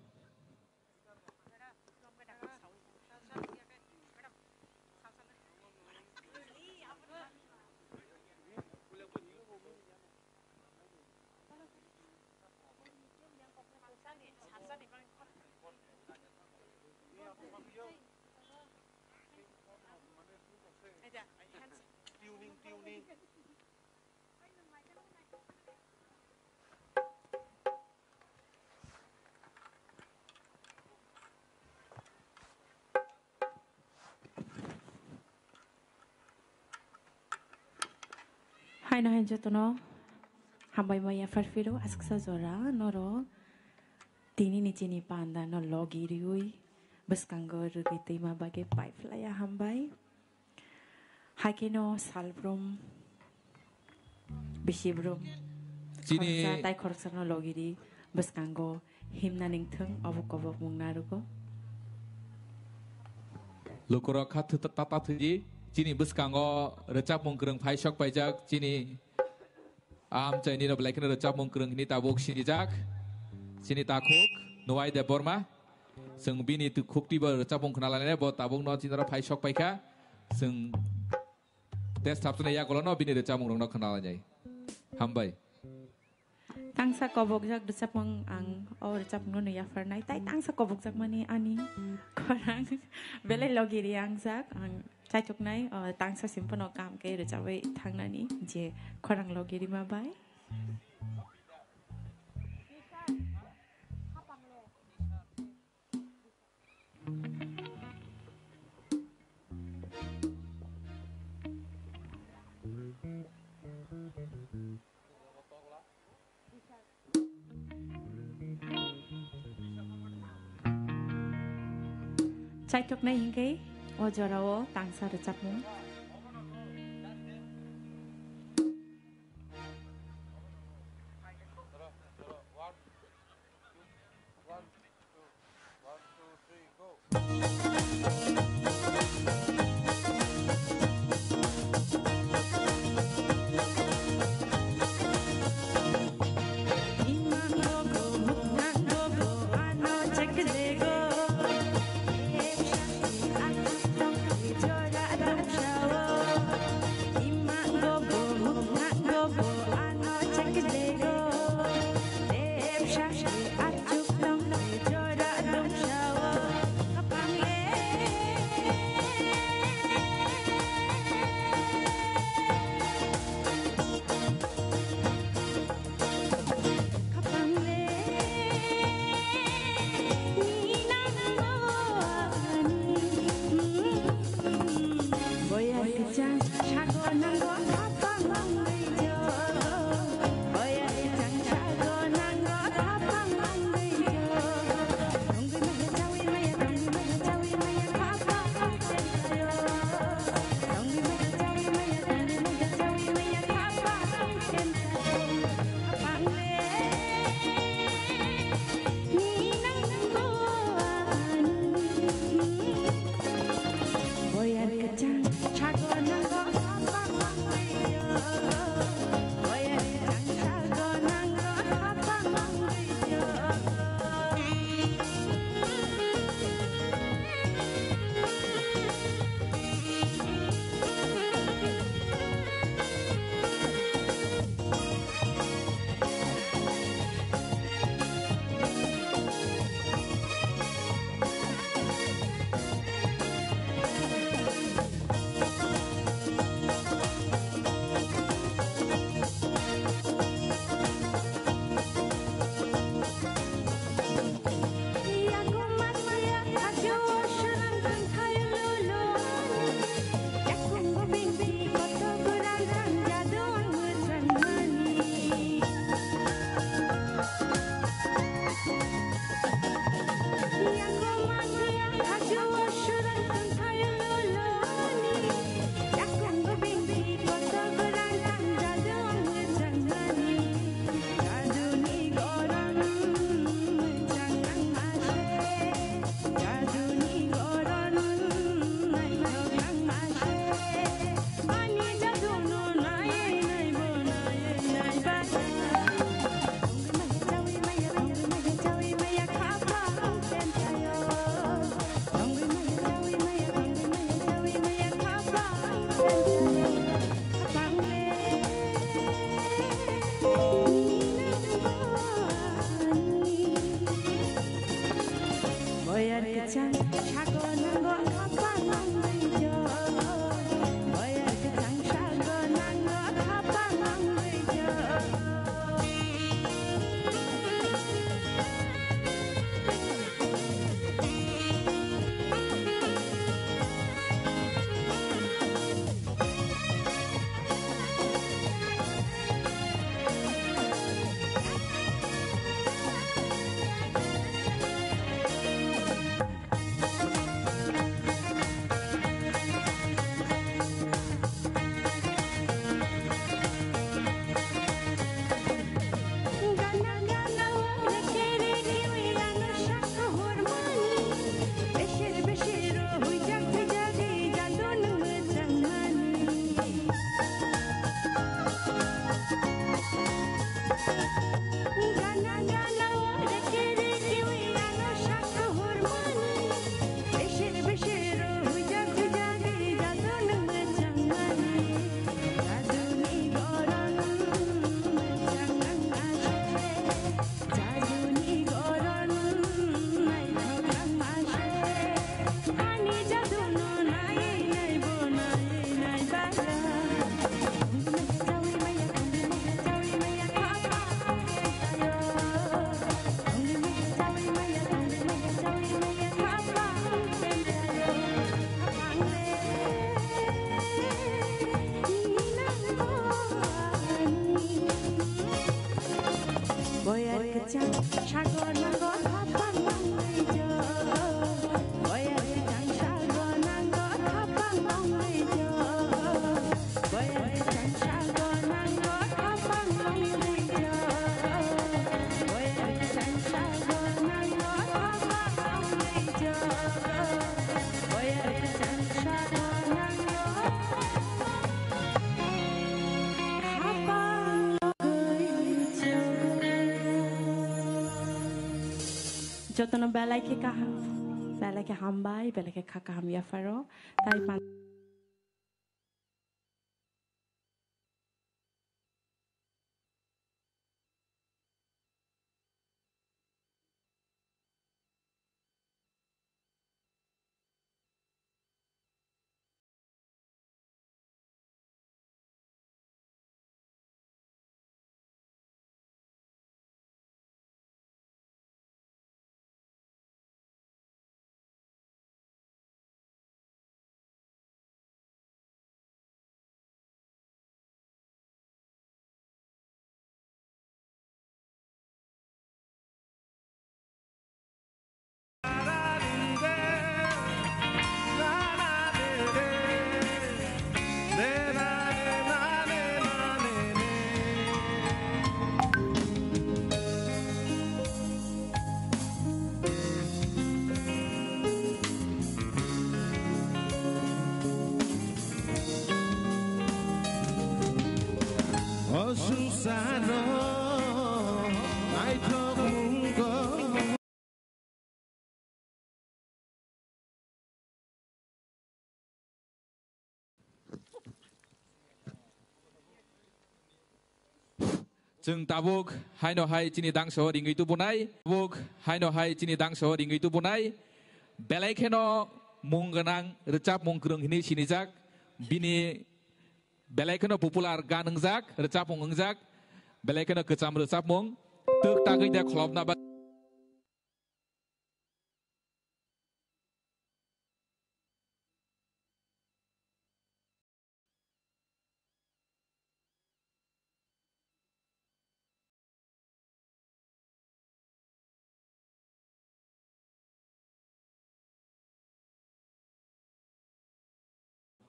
Haino hai jotono hambai maya pharphiro asksa jora norok tini ni chini panda no logi riui bwskango rwgwi twima bagwi paiphlaiya hambai. Haikhe no salbrum bisibrum chini khoroksa tai khoroksano logiri bwskango himna ningthung obo kobok mung narugo. Lukurok kha tata thwiji chini bwskango rwchapmung kwrwng phai sok paijak chini amchaini rok belai kheno rwchapmung kwrwng hini tabuk sinijak chini takhuk Nuwai Debbarma. Chwng bini tu-, khukti bo rwchapmung khna lainai, bo tabukno chini oro phai sok paikha. Chwng test hapsani yagulono bini rwchapmung rokno khna lainai. Hambai. Tangsa kobokjak rwchapmung ang o rwchapmungno nwi yapharnai, tai tangsa kobokjakmani ani khorang belai logiri angjak ang chaituknai, o tangsa sim phano kam khe rwchabwi thangnani je khorang logirima bai. Chaithoknai hinkhe o jorao tangsa rwchapmung. Boyar kwchang sago nango khapang nangwi jo. Boyar kwchang sago nango khapang nangwi jo. Jotono belai khe kaham, belai khe hambai, belai khe kha kaham yapharo. Tai pan- O swngcharo naithok mungko. Chwng tabuk haino hai chini dangso ringwi tubunai, tabuk haino hai chini dangso ringwi tubunai, belai kheno mung gwnang rwchapmung kwrwng hinwi sinijak, bini belai kheno popular gan wngjak, rwchapmung wngjak, belai kheno kwcham rwchapmung, twk tagwi de kholopna ba-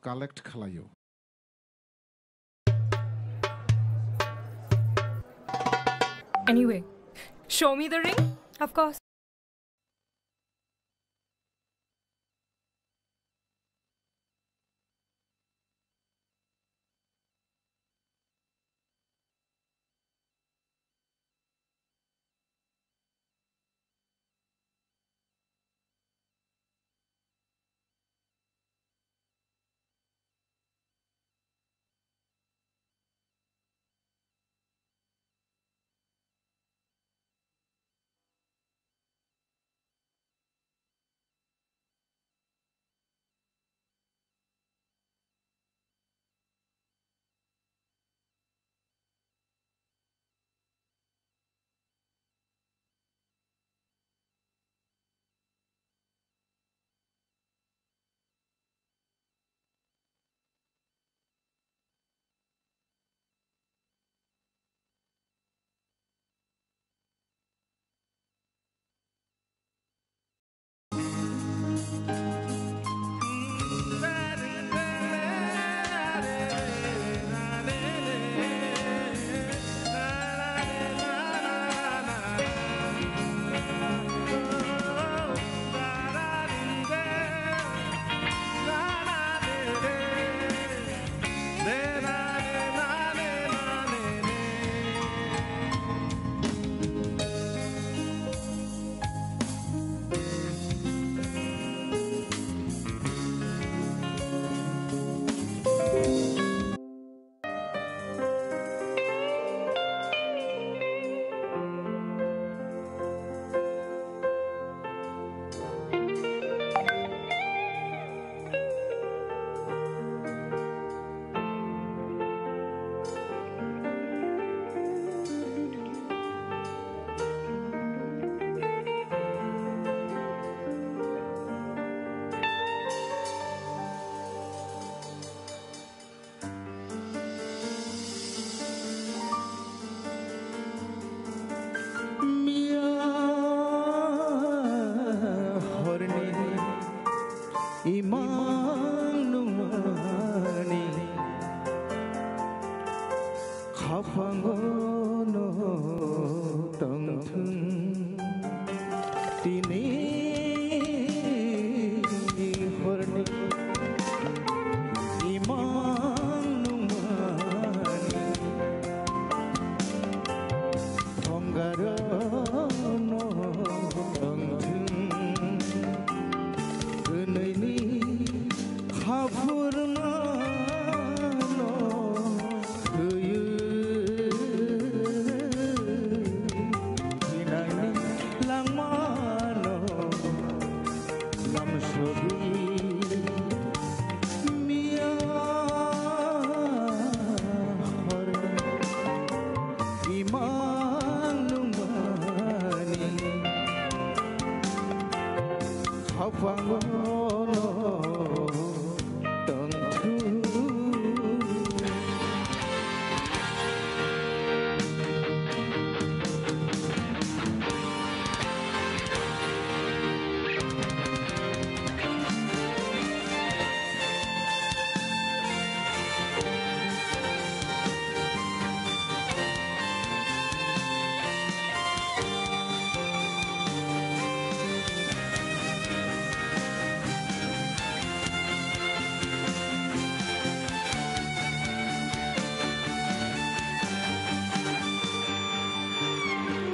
Collect khlaio. Anyway, show me the ring, of course. horni imang nungmani thonggarono wngthung hwnwi ni haphurmano thwiwi thinangni langmano lamsogwi miya hor imang nungmani khapangno tongthung.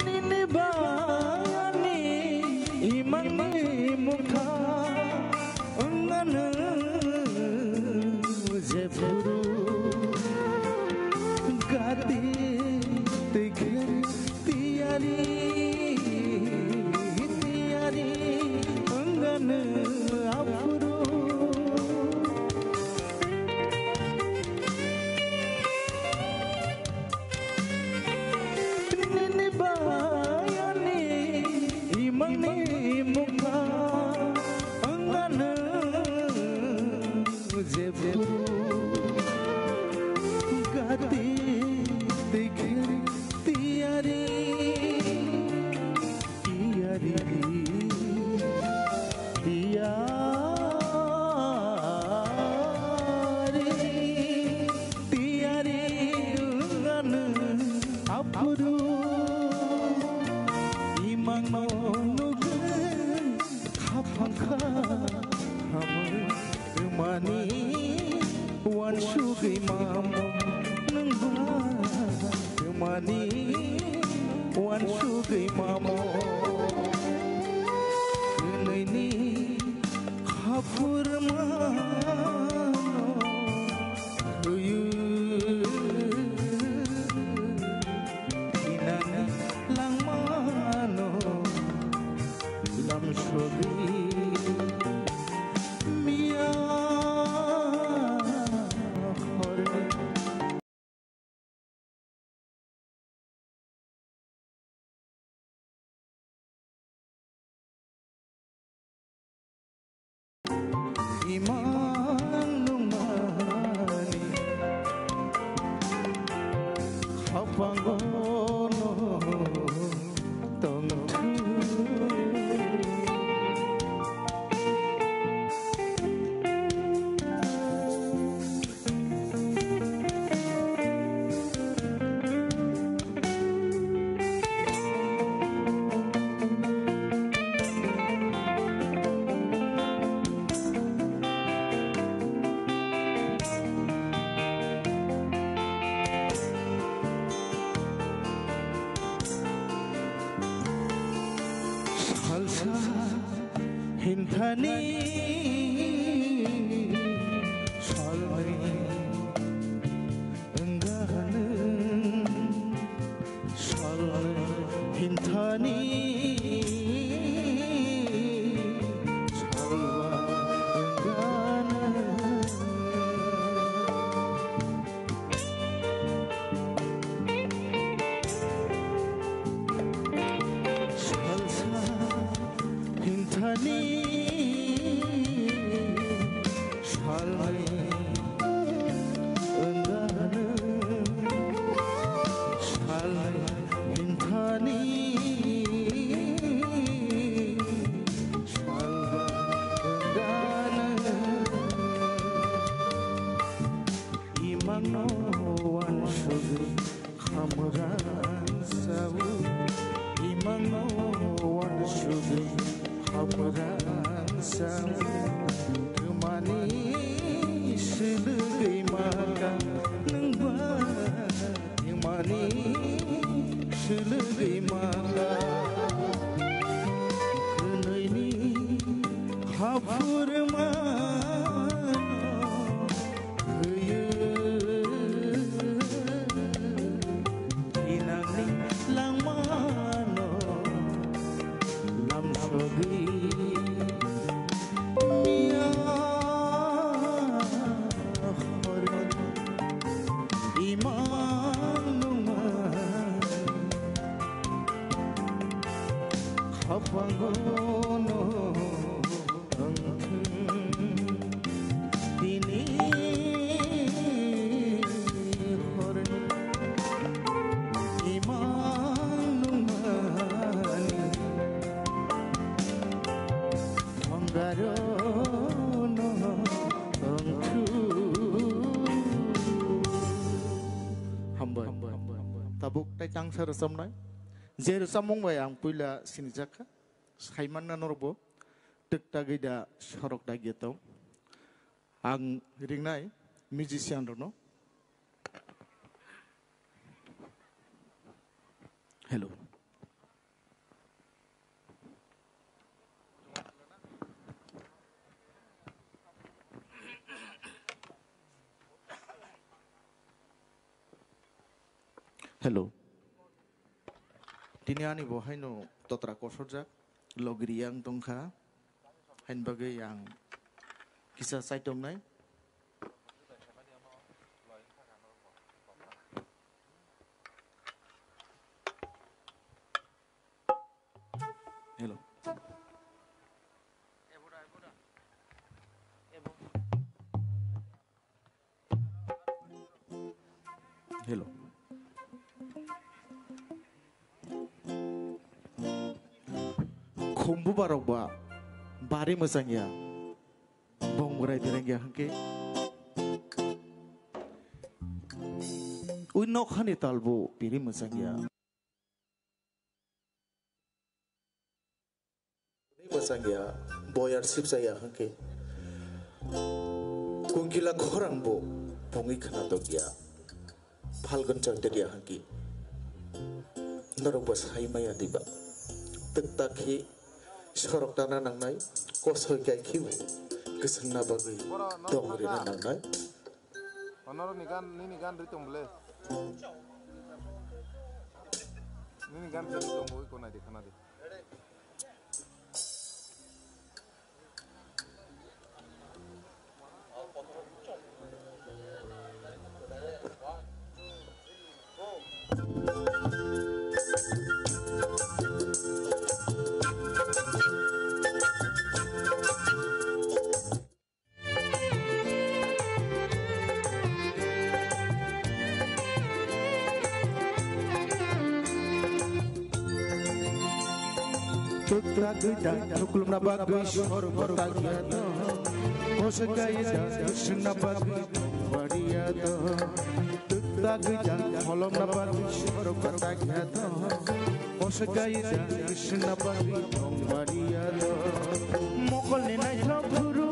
Nini bayani imangni mungkha wngmano jephuru gati twi khe tiyari, tiyari wngmano aphuru. Nini bayani imangni mungkha wngmano jephuru gati twi khe tiyari, tiyari, tiyari, tiyari wngmano aphuru imangno nugwi khaphang kha hamwi rwmani uansugwi mamo nwngba rwmani uansugwi mamo hwnwi ni haphurmano thwiwi thinangni langmano lamsogwi miya hor. Imang nungmani hapangono tongthung. Salsa hinthani salnwi wngano salnwi hinthani salba wngano. Salsa hinthani salnwi wngano, salnwi hinthani salba wngano. Imangno uansugwi khamrang sao, imangno uansugwi Kwrang sam kwmani swlwgwi maka nwngba, kwmani swlwgwi maka kwnwini haphurma. Hinangni langmano lamsogwi miya horo imang nungmani khapangono. Tini hor imang nungmani ongaro no ongthu. Hambai. Tabuk tai tangsa rwchapnai. Je rwchapmung bai ang puila sinijakha. Saimanna norokbo twktagwi da sorok dagya tong. Ang ringnai musician rokno. Hello. Hello. Tini ani bo haino totra kosorjak, logri yang tongkha, hain bagwi ang kisa chaitomnai. Hello. Hello. Khumbu barok ba bari mwchang ya. Bong bwrai bereng ya hwnkhe. Ui nokhani talbo biri mwchang ya. Mwchang ya, boyar sipsa ya hwnkhe. Kungkila khorang bo bongwi khna dok ya. Phalgun chantri ya hwnkhe. Norok bo sai maya diba. Twk tak khe sorok tana nangnai, kosoi kai khe bo kwchwngna bagwi dong rina nangnai. Onoro ni gan, nini gan ri tong bole. Nini gan khe ri tong bo, iko nai di, khana di. Twk tak gwi da thuklumna bagwi sorok tak ya to. Kosoi kai da swngna bagwi bariya to. Twk tak gwi da kholomna bagwi sorok tak ya to. Kosoi kai da swngna bagwi tong bariya to. Mokolni naithok phuru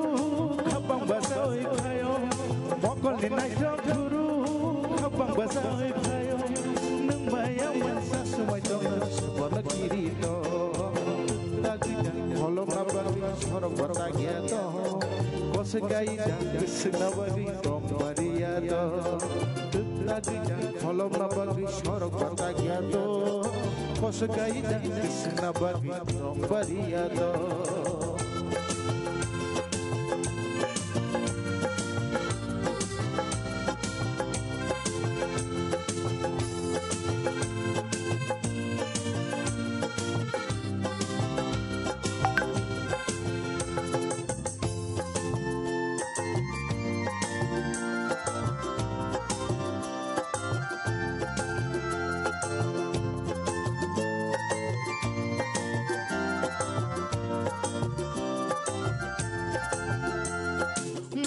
khabang bachai phaio. Mokolni naithok phuru khabang bachai phaio. Nwng bai ang mansa swmai tongna swbana kiri to. Twk tak gwi da kholomna bagwi sorok tak ya to. Kosoi kai da swngna bagwi tong bariya to. Twk tak gwi da kholomna bagwi sorok tak ya to. Kosoi kai da swngna bagwi tong bariya to.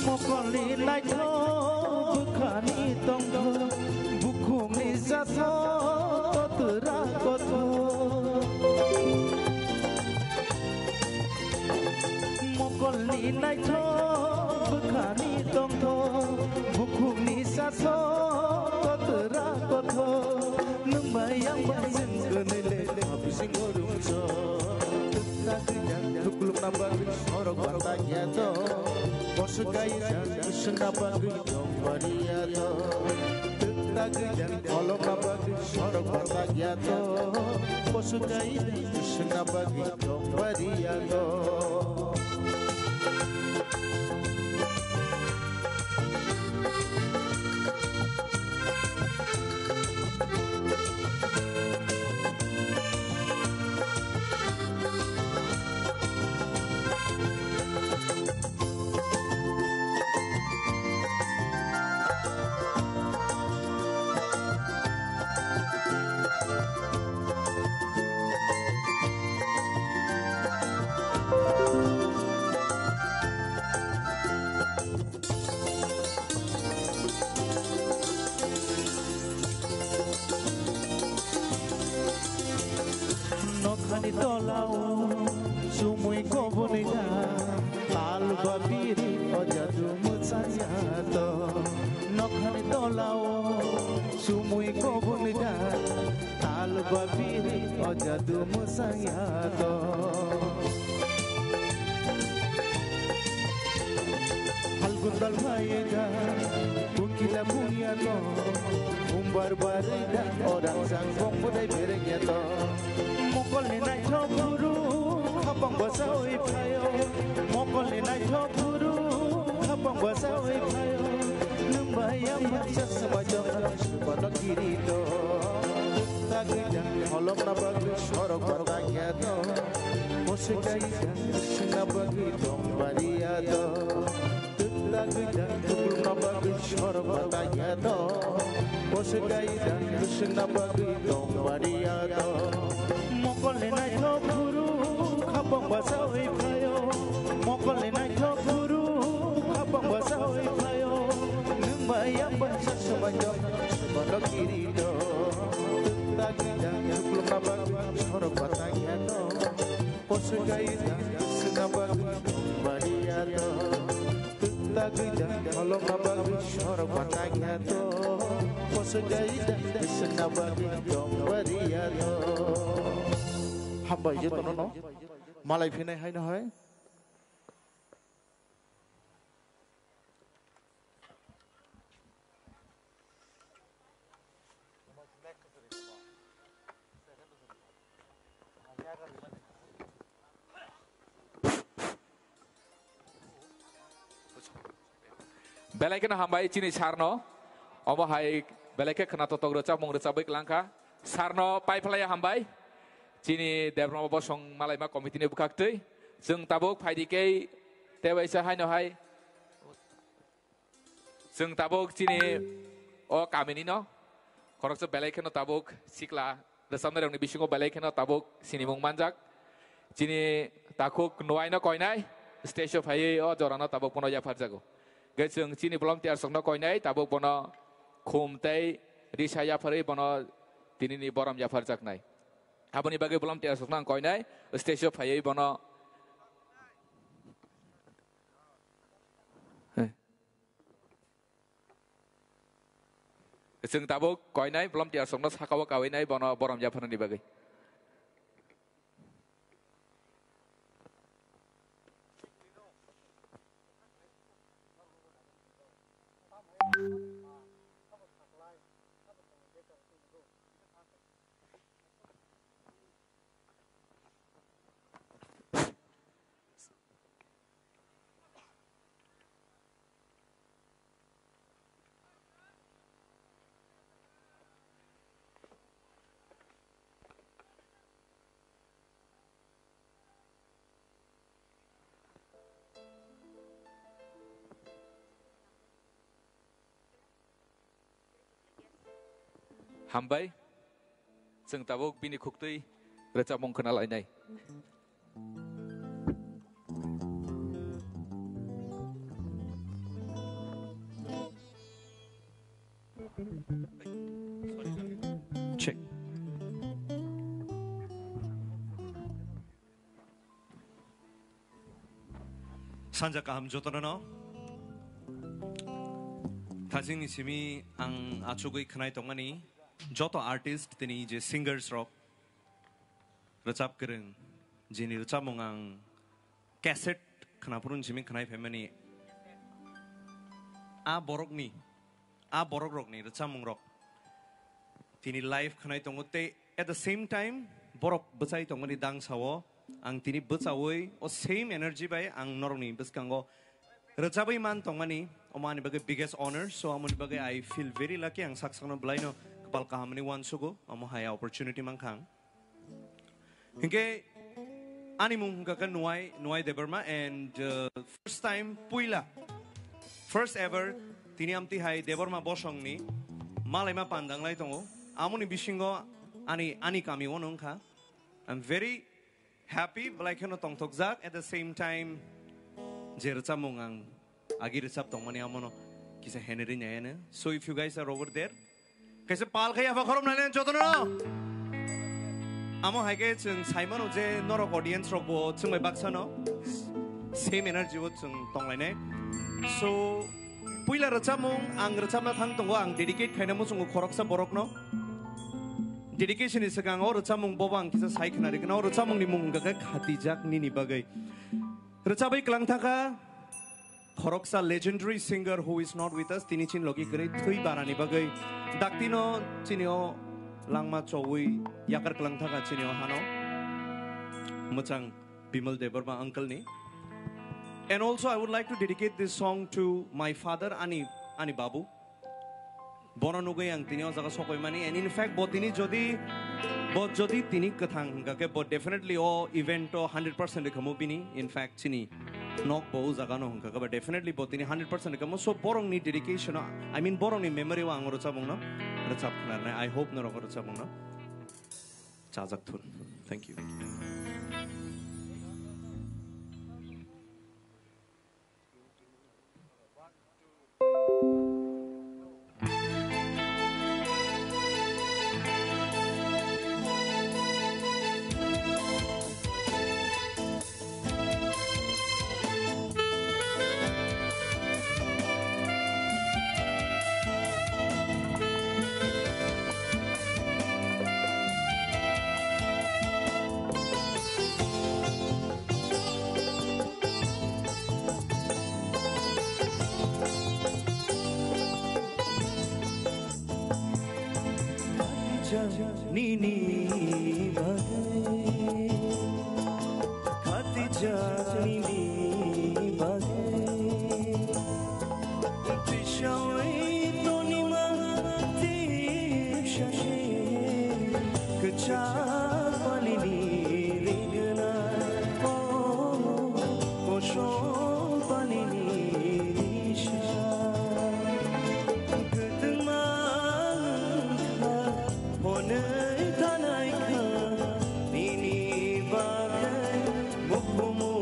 Mokolni naithok bwkhani tongthok, bukhukni jathok twra kothok. Naithok bwkhani tongthok, bukhukni sasok kotora kothok, nwng bai ang bai chwng kwnwi le bising rwngso. Twkta gwijang thuklukna bagwi sorok bata ya to, boswk kaijak bisingna bagwi tong bariya to. Twkta gwijang holokna bagwi sorok bata ya to, boswk kaijak bisingna bagwi tong bariya to. Nokhani tolao sumui koboni da, tal ba biri o jadu mwchangya to. Nokhani tolao sumui koboni da, tal ba biri o jadu mwchangya to. Phalgun dal phaiya da, bungkila bungya to, umbar barwi da, orang sang bong bodai berengya to. Mokolni naithok buru, khapang basawi phaio, mokolni naithok buru, khapang basawi phaio, nwng bai ang bai chasma jok, sumano kirito. Tagwi jang holokna bagwi sorok batangya to, bose kai jang singna bagwi tong bariya to. Twkta gwijang thuklukna bagwi sorok batangya to, bose gaida kwswkna bagwi tong bariya to. Mokolni naithok buru khapang basawi phaio, mokolni naithok buru khapang basawi phaio, nwng bai ang bai chasma jok, sumano kirito. Twkta gwijang thuklukna bagwi sorok batangya to, bose gaida kwswkna bagwi tong bariya to. Twkta gwijang holokna bagwi sorok batangya to, bose gaida kwswkna bagwi tong bariya to. Hambai jotono no malai phinai haino hai. Belai kheno hambai chini sir no. Omo hai belai khe khwna totok rwchapmung rwchapwi kwlangkha. Sir no pai phlaiya hambai. Chini Debbarma Bosong Malaima committee ni bwkhaktwi. Chwng tabuk phaidi khe tebaisa haino hai. Chwng tabuk chini o kamini no khoroksa belai kheno tabuk sikla rwchapnai rokni bisingo belai kheno tabuk sinimung manjak. Chini takhuk nuaino koinai stage o phaiwi o jorano tabuk bono yapharjago. Hwnkhe chwng chini volunteers rokno koinai tabuk bono khum tei risa yapharwi bono tinini borom yapharjaknai. Aboni bagwi volunteers rokno ang koinai stage o phaiwi bono. Chwng tabuk koinai volunteers rokno sakao kawinai bono borom yapharnani bagwi. Hambai, chwng tabuk bini khuktwi rwchapmung khna lainai. Check. Sanja kaham jotono no. Thajingni simi ang achugwi khwnai tongmani joto artist tini je singers rok rwchap kwrwng, jini rwchapmung ang cassette khwnaphuru simi khwnai phaimani. A borokni, a borok rokni rwchapmung rok tini live khwnai tongo tei at the same time borok bwchai tongmani dang sao ang tini bwchaui o same energy bai ang norokni bwskango rwchabwi man tongmani, omo ani bagwi biggest honor. So, amoni bagwi I feel very lucky. Ang sak sakno bwlaino kwpal kahamni uansugo, omo hai opportunity mankha ang. Hinkhe ani mung hwnkha khe Nuai, Nuai Debbarma, and, uh, first time, puila, first ever, tini amtwi hai Debbarma bosongni malaima pandanglai tongo. Amoni bisingo ani, ani kami ono wngkha. I'm very happy, belai kheno tongthokjak. At the same time, je rwchapmung ang agi rwchap tongmani amono kisa heneri nayano. So if you guys are over there, kaisa pal khai apha khorom nailen jotono. Amo hai khe chwng saimano je norok audience rok bo chwng bai baksano same energy bo chwng tonglainai. So puila rwchapmung ang rwchapna thang tongo, ang dedicate khaina muchungo khoroksa borokno. Dedication ni swkang o rwchapmung bobo ang kisa sai khna rikna. O rwchapmung ni mung hwnkha khe Khatijak Nini Bagwi. Rwchabwi kwlang thangkha khoroksa legendary singer who is not with us, tini chini logi kwrwi thwi barani bagwi. Daktino chini o langma chowi yakar kwlang thangkha chini o hano. Mwchang Bimal Debbarma uncle ni. And also I would like to dedicate this song to my father, ani, ani babu. Bono nugwi ang tini o jaga sokoimani, and in fact bo tini jodi, bo jodi tini kwthang hwnkha khe bo definitely o event o hundred percent rwkhamu bini, in fact chini nok bo o jaga no hwnkha khe ba definitely bo tini hundred percent rwkhamu. So borokni dedication o, I mean borokni memory o ang o rwchapmung no rwchap khwnarnai. I hope norok o rwchapmung no chajak thun. Thank you. Nini bagwi, Khatijak nini bagwi. Twisawi tonima tip shashi, kwchak palini rigna, o kosom palini nisa. Kwtwma wngkha, hwnwi thanai kha, nini bagwi bukumu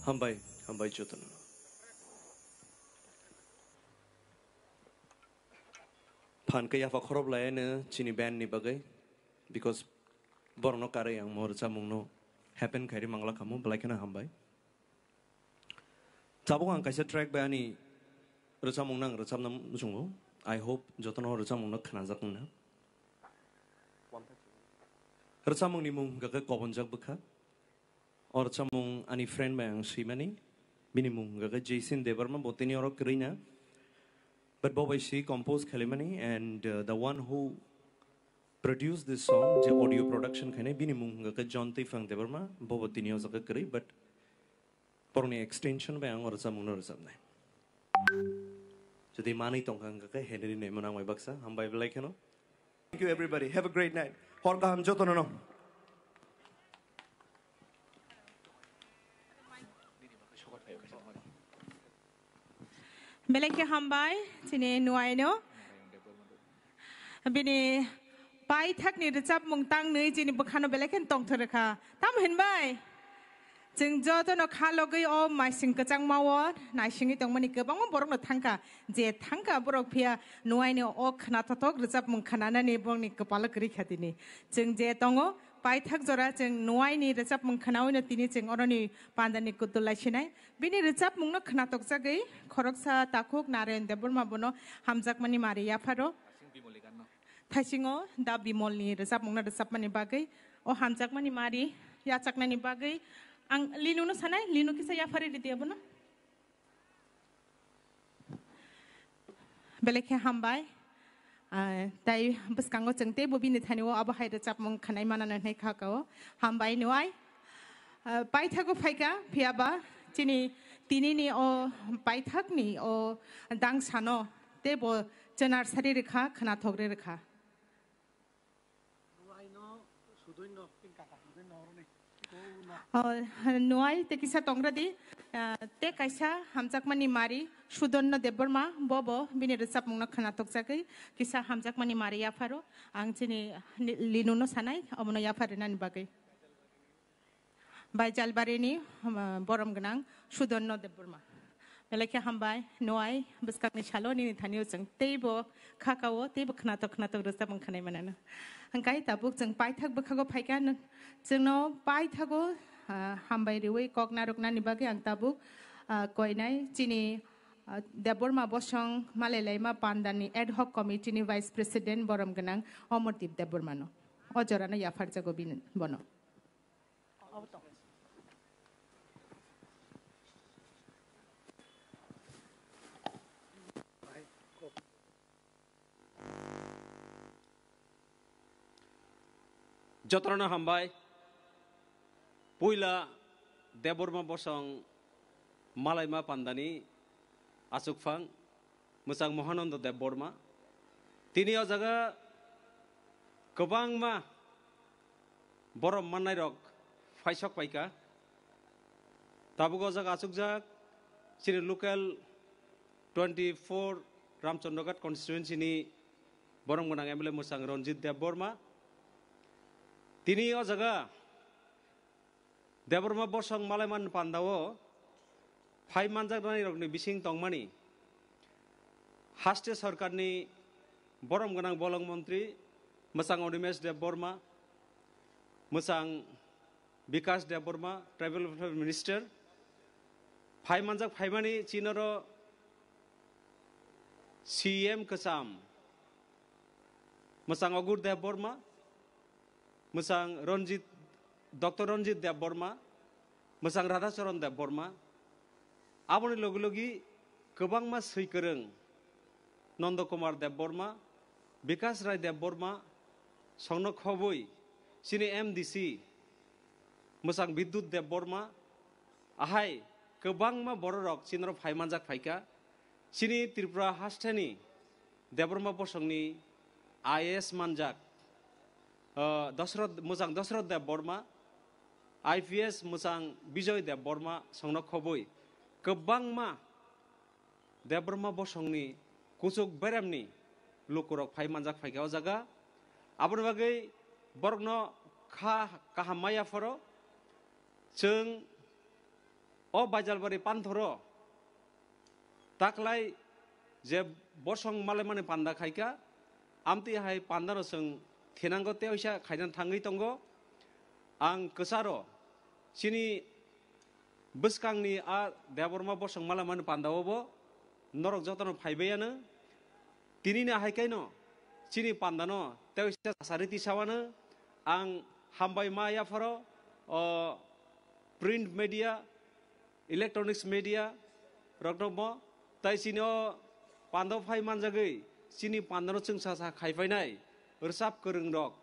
Hambai, hambai jotono. Phan khe yapha khorob laiano chini band ni bagwi, because borokno karwi ang mo rwchapmungno happen khairi mangla khamu, belai kheno hambai. Tabuk ang kaisa track bai ani rwchapmung nang rwchapna muchungo. I hope jotono rwchapmungno khnajak wngna. Rwchapmungni mung hwnkha khe Kobonjak Bwkha. O rwchapmung ani friend bai ang swimani. Bini mung hwnkha khe Jason Debbarma, bo tini oro kwrwi na. But bo bai si compose khalimani and, uh, the one who produced this song, je audio production khainai, bini mung hwnkha khe John Twifang Debbarma, bo bo tini o jaga kwrwi, but borokni extension bai ang o rwchapmungno rwchapnai. Jodi manwi tongkha hwnkha khe Henry Noimon ang bai baksa, hambai belai kheno. Thank you everybody. Have a great night. Hor kaham jotono no. Belai khe hambai chini nuaino. Bini paithakni rwchapmung tangnwi chini bwkhano belai khe tongthor rwkha. Tamo hinbai? Chwng jotono kha logwi o maising kwchangmao naisingwi tongmani kwbangma borokno thangkha. Je thangkha borok phiya nuaini o khwnathothok rwchapmung khnanani borokni kwpalo kwrwi kha tini. Chwng je tongo, paithak jora chwng nuaini rwchapmung khwnawino tini chwng oroni pandani kutul laisinai. Bini rwchapmungno khwnatokjagwi khoroksa takhuk Narayan Debbarma bono hamjakmani mari yapharo. Thaisingo Da Bimolni rwchapmungno rwchapmani bagwi, o hamjakmani mari yachaknani bagwi ang Linuno sanai, Linu kisa yapharwi ridi abono. Belai khe hambai. Ah, tai bwskango chwng teibo bini thani o abo hai rwchapmung khwnai manano hwnwi kha kao. Hambai nuai. Ah, paithago phaikha, phiyaba chini tinini o paithakni o dangsano teibo chwnar sari rwkha, khwnathokri rwkha. Oh, nuai te kisa tongra di, ah, te kaisa hamjakmani mari Sudonno Debbarma, bobo bini rwchapmungno khwnatokjagwi kisa hamjakmani mari yapharo, ang chini ni-, Linuno sanai, omono yapharinani bagwi. Bai Jalbarini, um, borom gwnang Sudonno Debbarma. Belai khe hambai, nuai, bwskangni salo nini thani o chwng teibo kha kao, teibo khwnatok khwnatok rwchapmung khwnai manano. Hwnkhe tabuk chwng paithak bwkhago phaikha, nw-, chwngno paithago, ah, hambai riwi kok narwknani bagwi ang tabuk, ah, koinai chini, ah, Debbarma Bosong Malailaima Pandani Ad Hoc Committee ni Vice President borom gwnang Omordeep Debbarmano. O jorano yapharjago bini, bono. Jotono hambai. Puila Debbarma Bosong Malaima Pandani achukphang mwchang Mohananda Debbarma. Tini o jaga kwbangma borom mannairok phaisok paikha. Tabuk o jaga achukjak chini local twenty four Ramchandraghat constituency ni borom gwnang M L A mwchang Ranjit Debbarma. Tini o jaga Debbarma Bosong Malaiman Pandao phai manjaknai rokni bising tongmani haste sarkarni borom gwnang bolong montri mwchang Animesh Debbarma, mwchang Bikash Debbarma, Tribal Welfare Minister, phai manjak phaimani chinoro C M kwcham mwchang Ogur Debbarma, mwchang Ranjit, Doctor Ranjit Debbarma, mwchang Radhacharan Debbarma, aboni logi logi kwbangma swi kwrwng Nanda Kumar Debbarma, Bikash Rai Debbarma, songno khobwi chini M D C mwchang Bidyut Debbarma, ahai kwbangma bororok chinoro phai manjak phaikha. Chini Tripura hasteni Debbarma Bosongni I A S manjak, ah, Dosroth, mwchang Dosroth Debbarma, I P S mwchang Bijoy Debbarma songno khobwi kwbangma Debbarma Bosongni kuchuk beremni lukurok phai manjak phaikha o jaga. Aboni bagwi borokno kha kaham maya phoro chwng O Baijalbari panthoro taklai je bosong malaimani panda khaikha, amtwi hai pandano chwng thinango tei oisa khaina thangwi tongo. Ang kwcharo chini bwskangni a Debbarma bosong malaimani pandao bo norok jotono phaibai ano. Tinini hai kaino chini pandano tei oisa sasari tisawano ang hambai ma yapharo, o print media, electronics media rokno bo, tai chini o pando phai manjagwi chini pandano chwngsa sa khaipainai rwchap kwrwngrok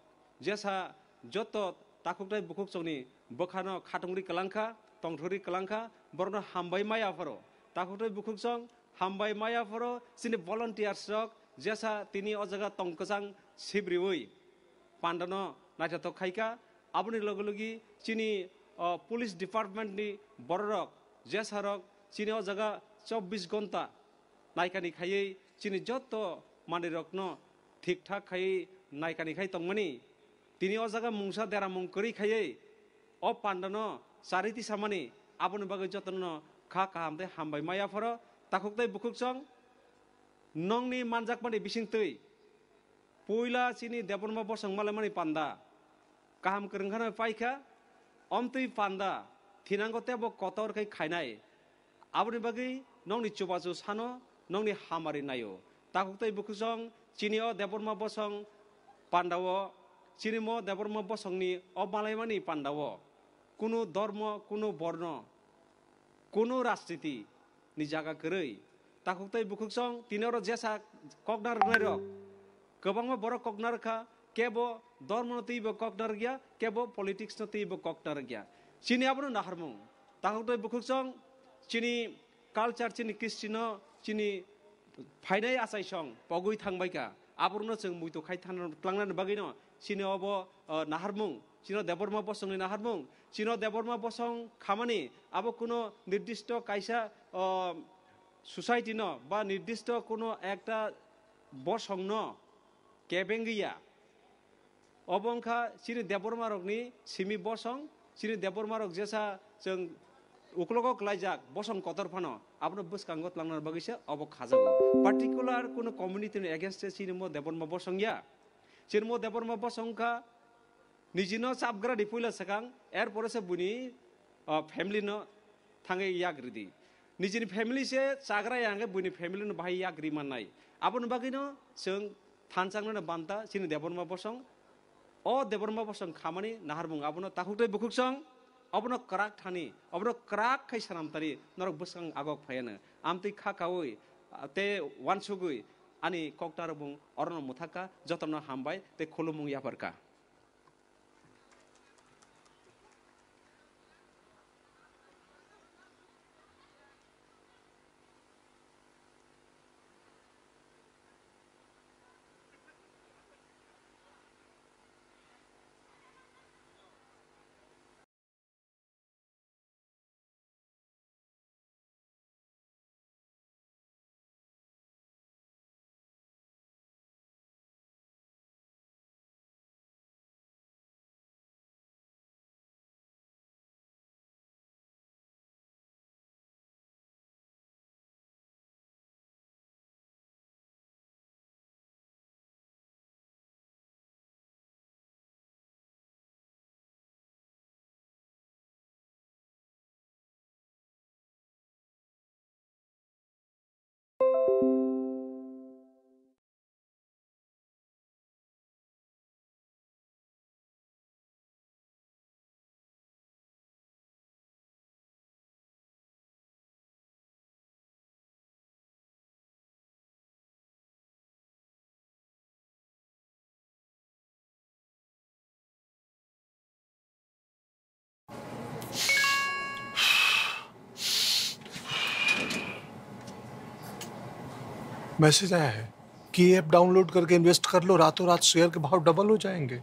jesa joto takhuknai bukhukchongni bwkhano khatungri kwlangkha, tongthorwi kwlangkha, borokno hambai maya phoro. Takhuknai bukhukchong hambai maya phoro chini volunteers rok jesa tini o jaga tong kwchang sibriwi pandano naithothok khaikha. Aboni logi logi chini, o, police department ni bororok, jesarok chini o jaga chobbish gonta naikani khaiwi chini joto manwirokno thik thak khaiwi naikani khai tongmani. Tini o jaga mungsa deramung kwrwi khaiwi o pandano charwi tisamani, aboni bagwi jotono kha kaham tei hambai maya phoro. Takhuk tei bukhukchong nongni manjakmani bisingtwi puila chini Debbarma bosong malaimani panda kaham kwrwngkhano paikha, omtwi panda thinango tebo kotor khe khainai. Aboni bagwi nongni chubachu sano nongni hamari naio. Takhuk tei bukhukchong chini o Debbarma bosong pandao, chini mo Debbarma bosongni o malaimani pandao kunu dormo, kunu borno, kunu rajniti ni jaga kwrwi. Takhuk tei bukhukchong tini oro jesa kokna rwnairok kwbangma borok kokna rwkha, kebo dormono twibo kokna rwkya, kebo politicsno twibo kokna rwkya. Chini abono naharmung. Takhuk tei bukhukchong chini culture, chini Christianno, chini phainai achaisong pogwi thangbaikha. Aborokno chwng muitu khai thangnani, tlangnani bagwino chini obo, o, naharmung, chino Debbarma bosongni naharmung, chino Debbarma bosong khamani abo kuno nirdisto kaisa, o, society no ba nirdisto kuno ekta bosongno kebengwi ya. Obo wngkha chini Debbarma rokni simi bosong, chini Debbarma rok jesa chwng uklogo kwlaijak bosong kotor phano abono bwskango tlangnani bagwi se obo khajago. Particular kuno community ni against se chini mo Debbarma bosong ya. Chini mo Debbarma bosong wngkha nijino chapgradi puila swkang, er pore se buini, o, family no thangwi yak ridi. Nijini family se chagra ya hwnkhe buini family no bahai yak ri mannai. Aboni bagwino chwng thanchaknani banta chini Debbarma bosong. O Debbarma bosong khamani naharmung abono takhuk tei bukhuk song, obono kwrak thani, obono kwrak khai sanam tari norok bwskang agok phaiano. Amtwi kha kaui, ah, tei uansugui ani koktarok bung orono mwthakha, jotono hambai tei khulumung yapharkha. Message आया है कि app download करके इन्वेस्ट कर लो, रातों रात शेयर के भाव डबल हो जाएंगे।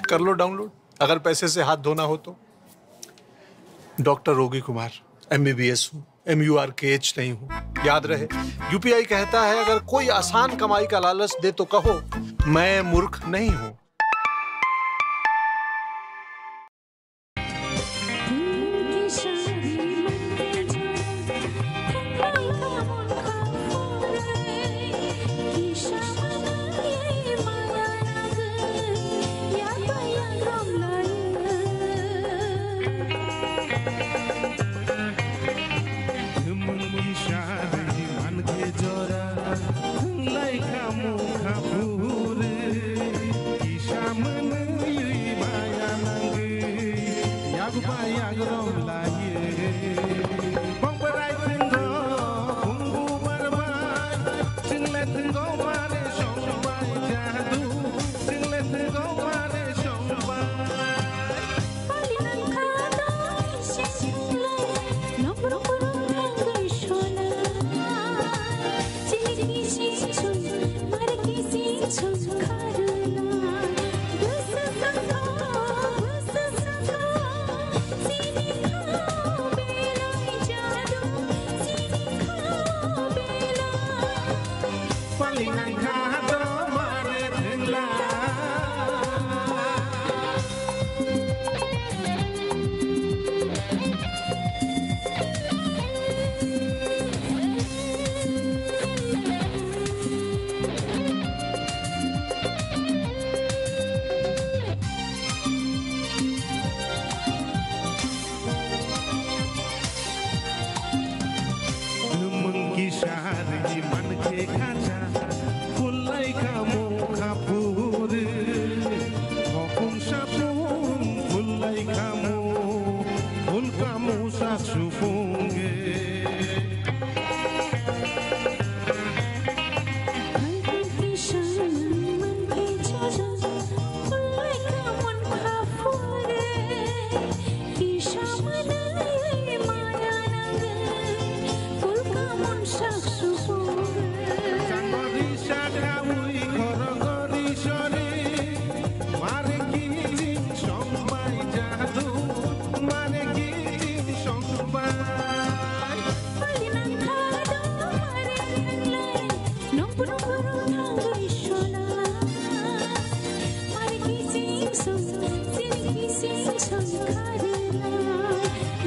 कर लो डाउनलोड, अगर पैसे से हाथ धोना हो तो। डॉक्टर रोगी कुमार, एमबीबीएस हूँ, एमयूआरकेएच नहीं हूँ। याद रहे, यूपीआई कहता है, अगर कोई आसान कमाई का लालच दे तो कहो, मैं मूर्ख नहीं हूँ। Yagrong laye, bongbarai tenggo, bumbu barbai, chingle tenggo mare songbai jadu, chingle tenggo mare songbai. Pali nangkha do kisin lai, nokro koro thangwi sona. Chini kisin chun, mare kisin chun kharna. Busa sakha, busa sakha, chini kha belai jadu, chini kha belai. Pali nangkha do mare thengla. Mwng kisa rwgwi mankhe khacha, phul lai kha mokha phuru. Khopung sapung phul lai kha mo, phul kha mo sak supung ge. Mare kiching songbai jadu, mare kiching songbai. Pali nangkha do mare nanglai, nokpuru kuru thangwi sona. Mare kiching song, sini kiching song kharina.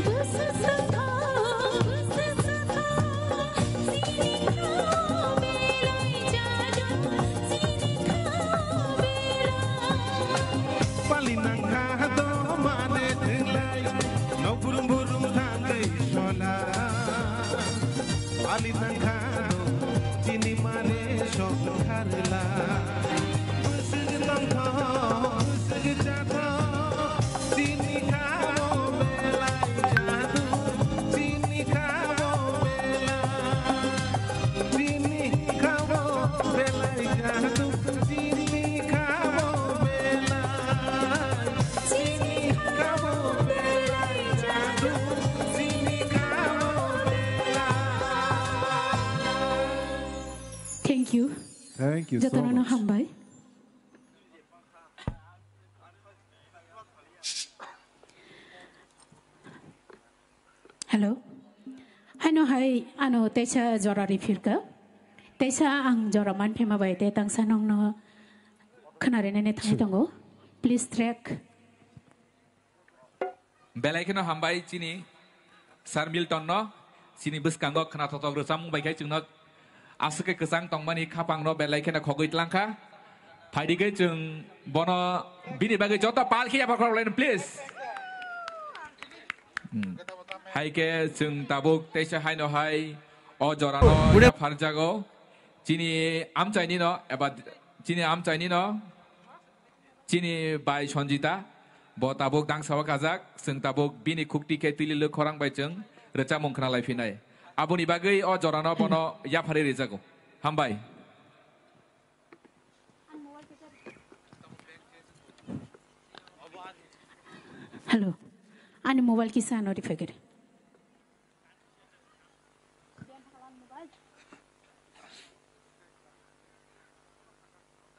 Busa sakha, busa sakha, chini kha belai jadu, chini kha belai. Pali nangkha do mane thwnglai, nok burum burum thangwi sona. Pali nangkha do chini mane sok kharla. Bwswk tongtho, bwswk chatho, chini kha bo belai jadu, chini kha bo belai. Chini kha bo belai jadu, chini kha bo belai, chini kha bo belai jadu, chini kha bo belai. Thank you. Thank you so much. Jotono hambai. Hello. Haino hai ano teisa jora riphirka. Teisa ang jora manphima bai te tangsa nongno khna rinani thangwi tongo. Please track. Belai kheno hambai chini Sir Milton no, chini bwskango khna thothok rwchapmung bai khe chwngno aswk khe kwchang tongmani khapang no belai kheno khogwi tlangkha. Phaidi khe chwng bono bini bagwi joto pal khe yapha khorok laino, please. Hmm. Hai khe chwng tabuk teisa haino hai o jorano yapharjago. Chini amchaini no eba chini amchaini no Chini bai Sanjita, bo tabuk dangsao kajak, chwng tabuk bini khukti khe twililwk khorang bai chwng rwchapmung khna lai phinai. Aboni bagwi o jorano bono yapharwi rijago. Hambai. Hello. Ani mobile kisa ano riphai khe.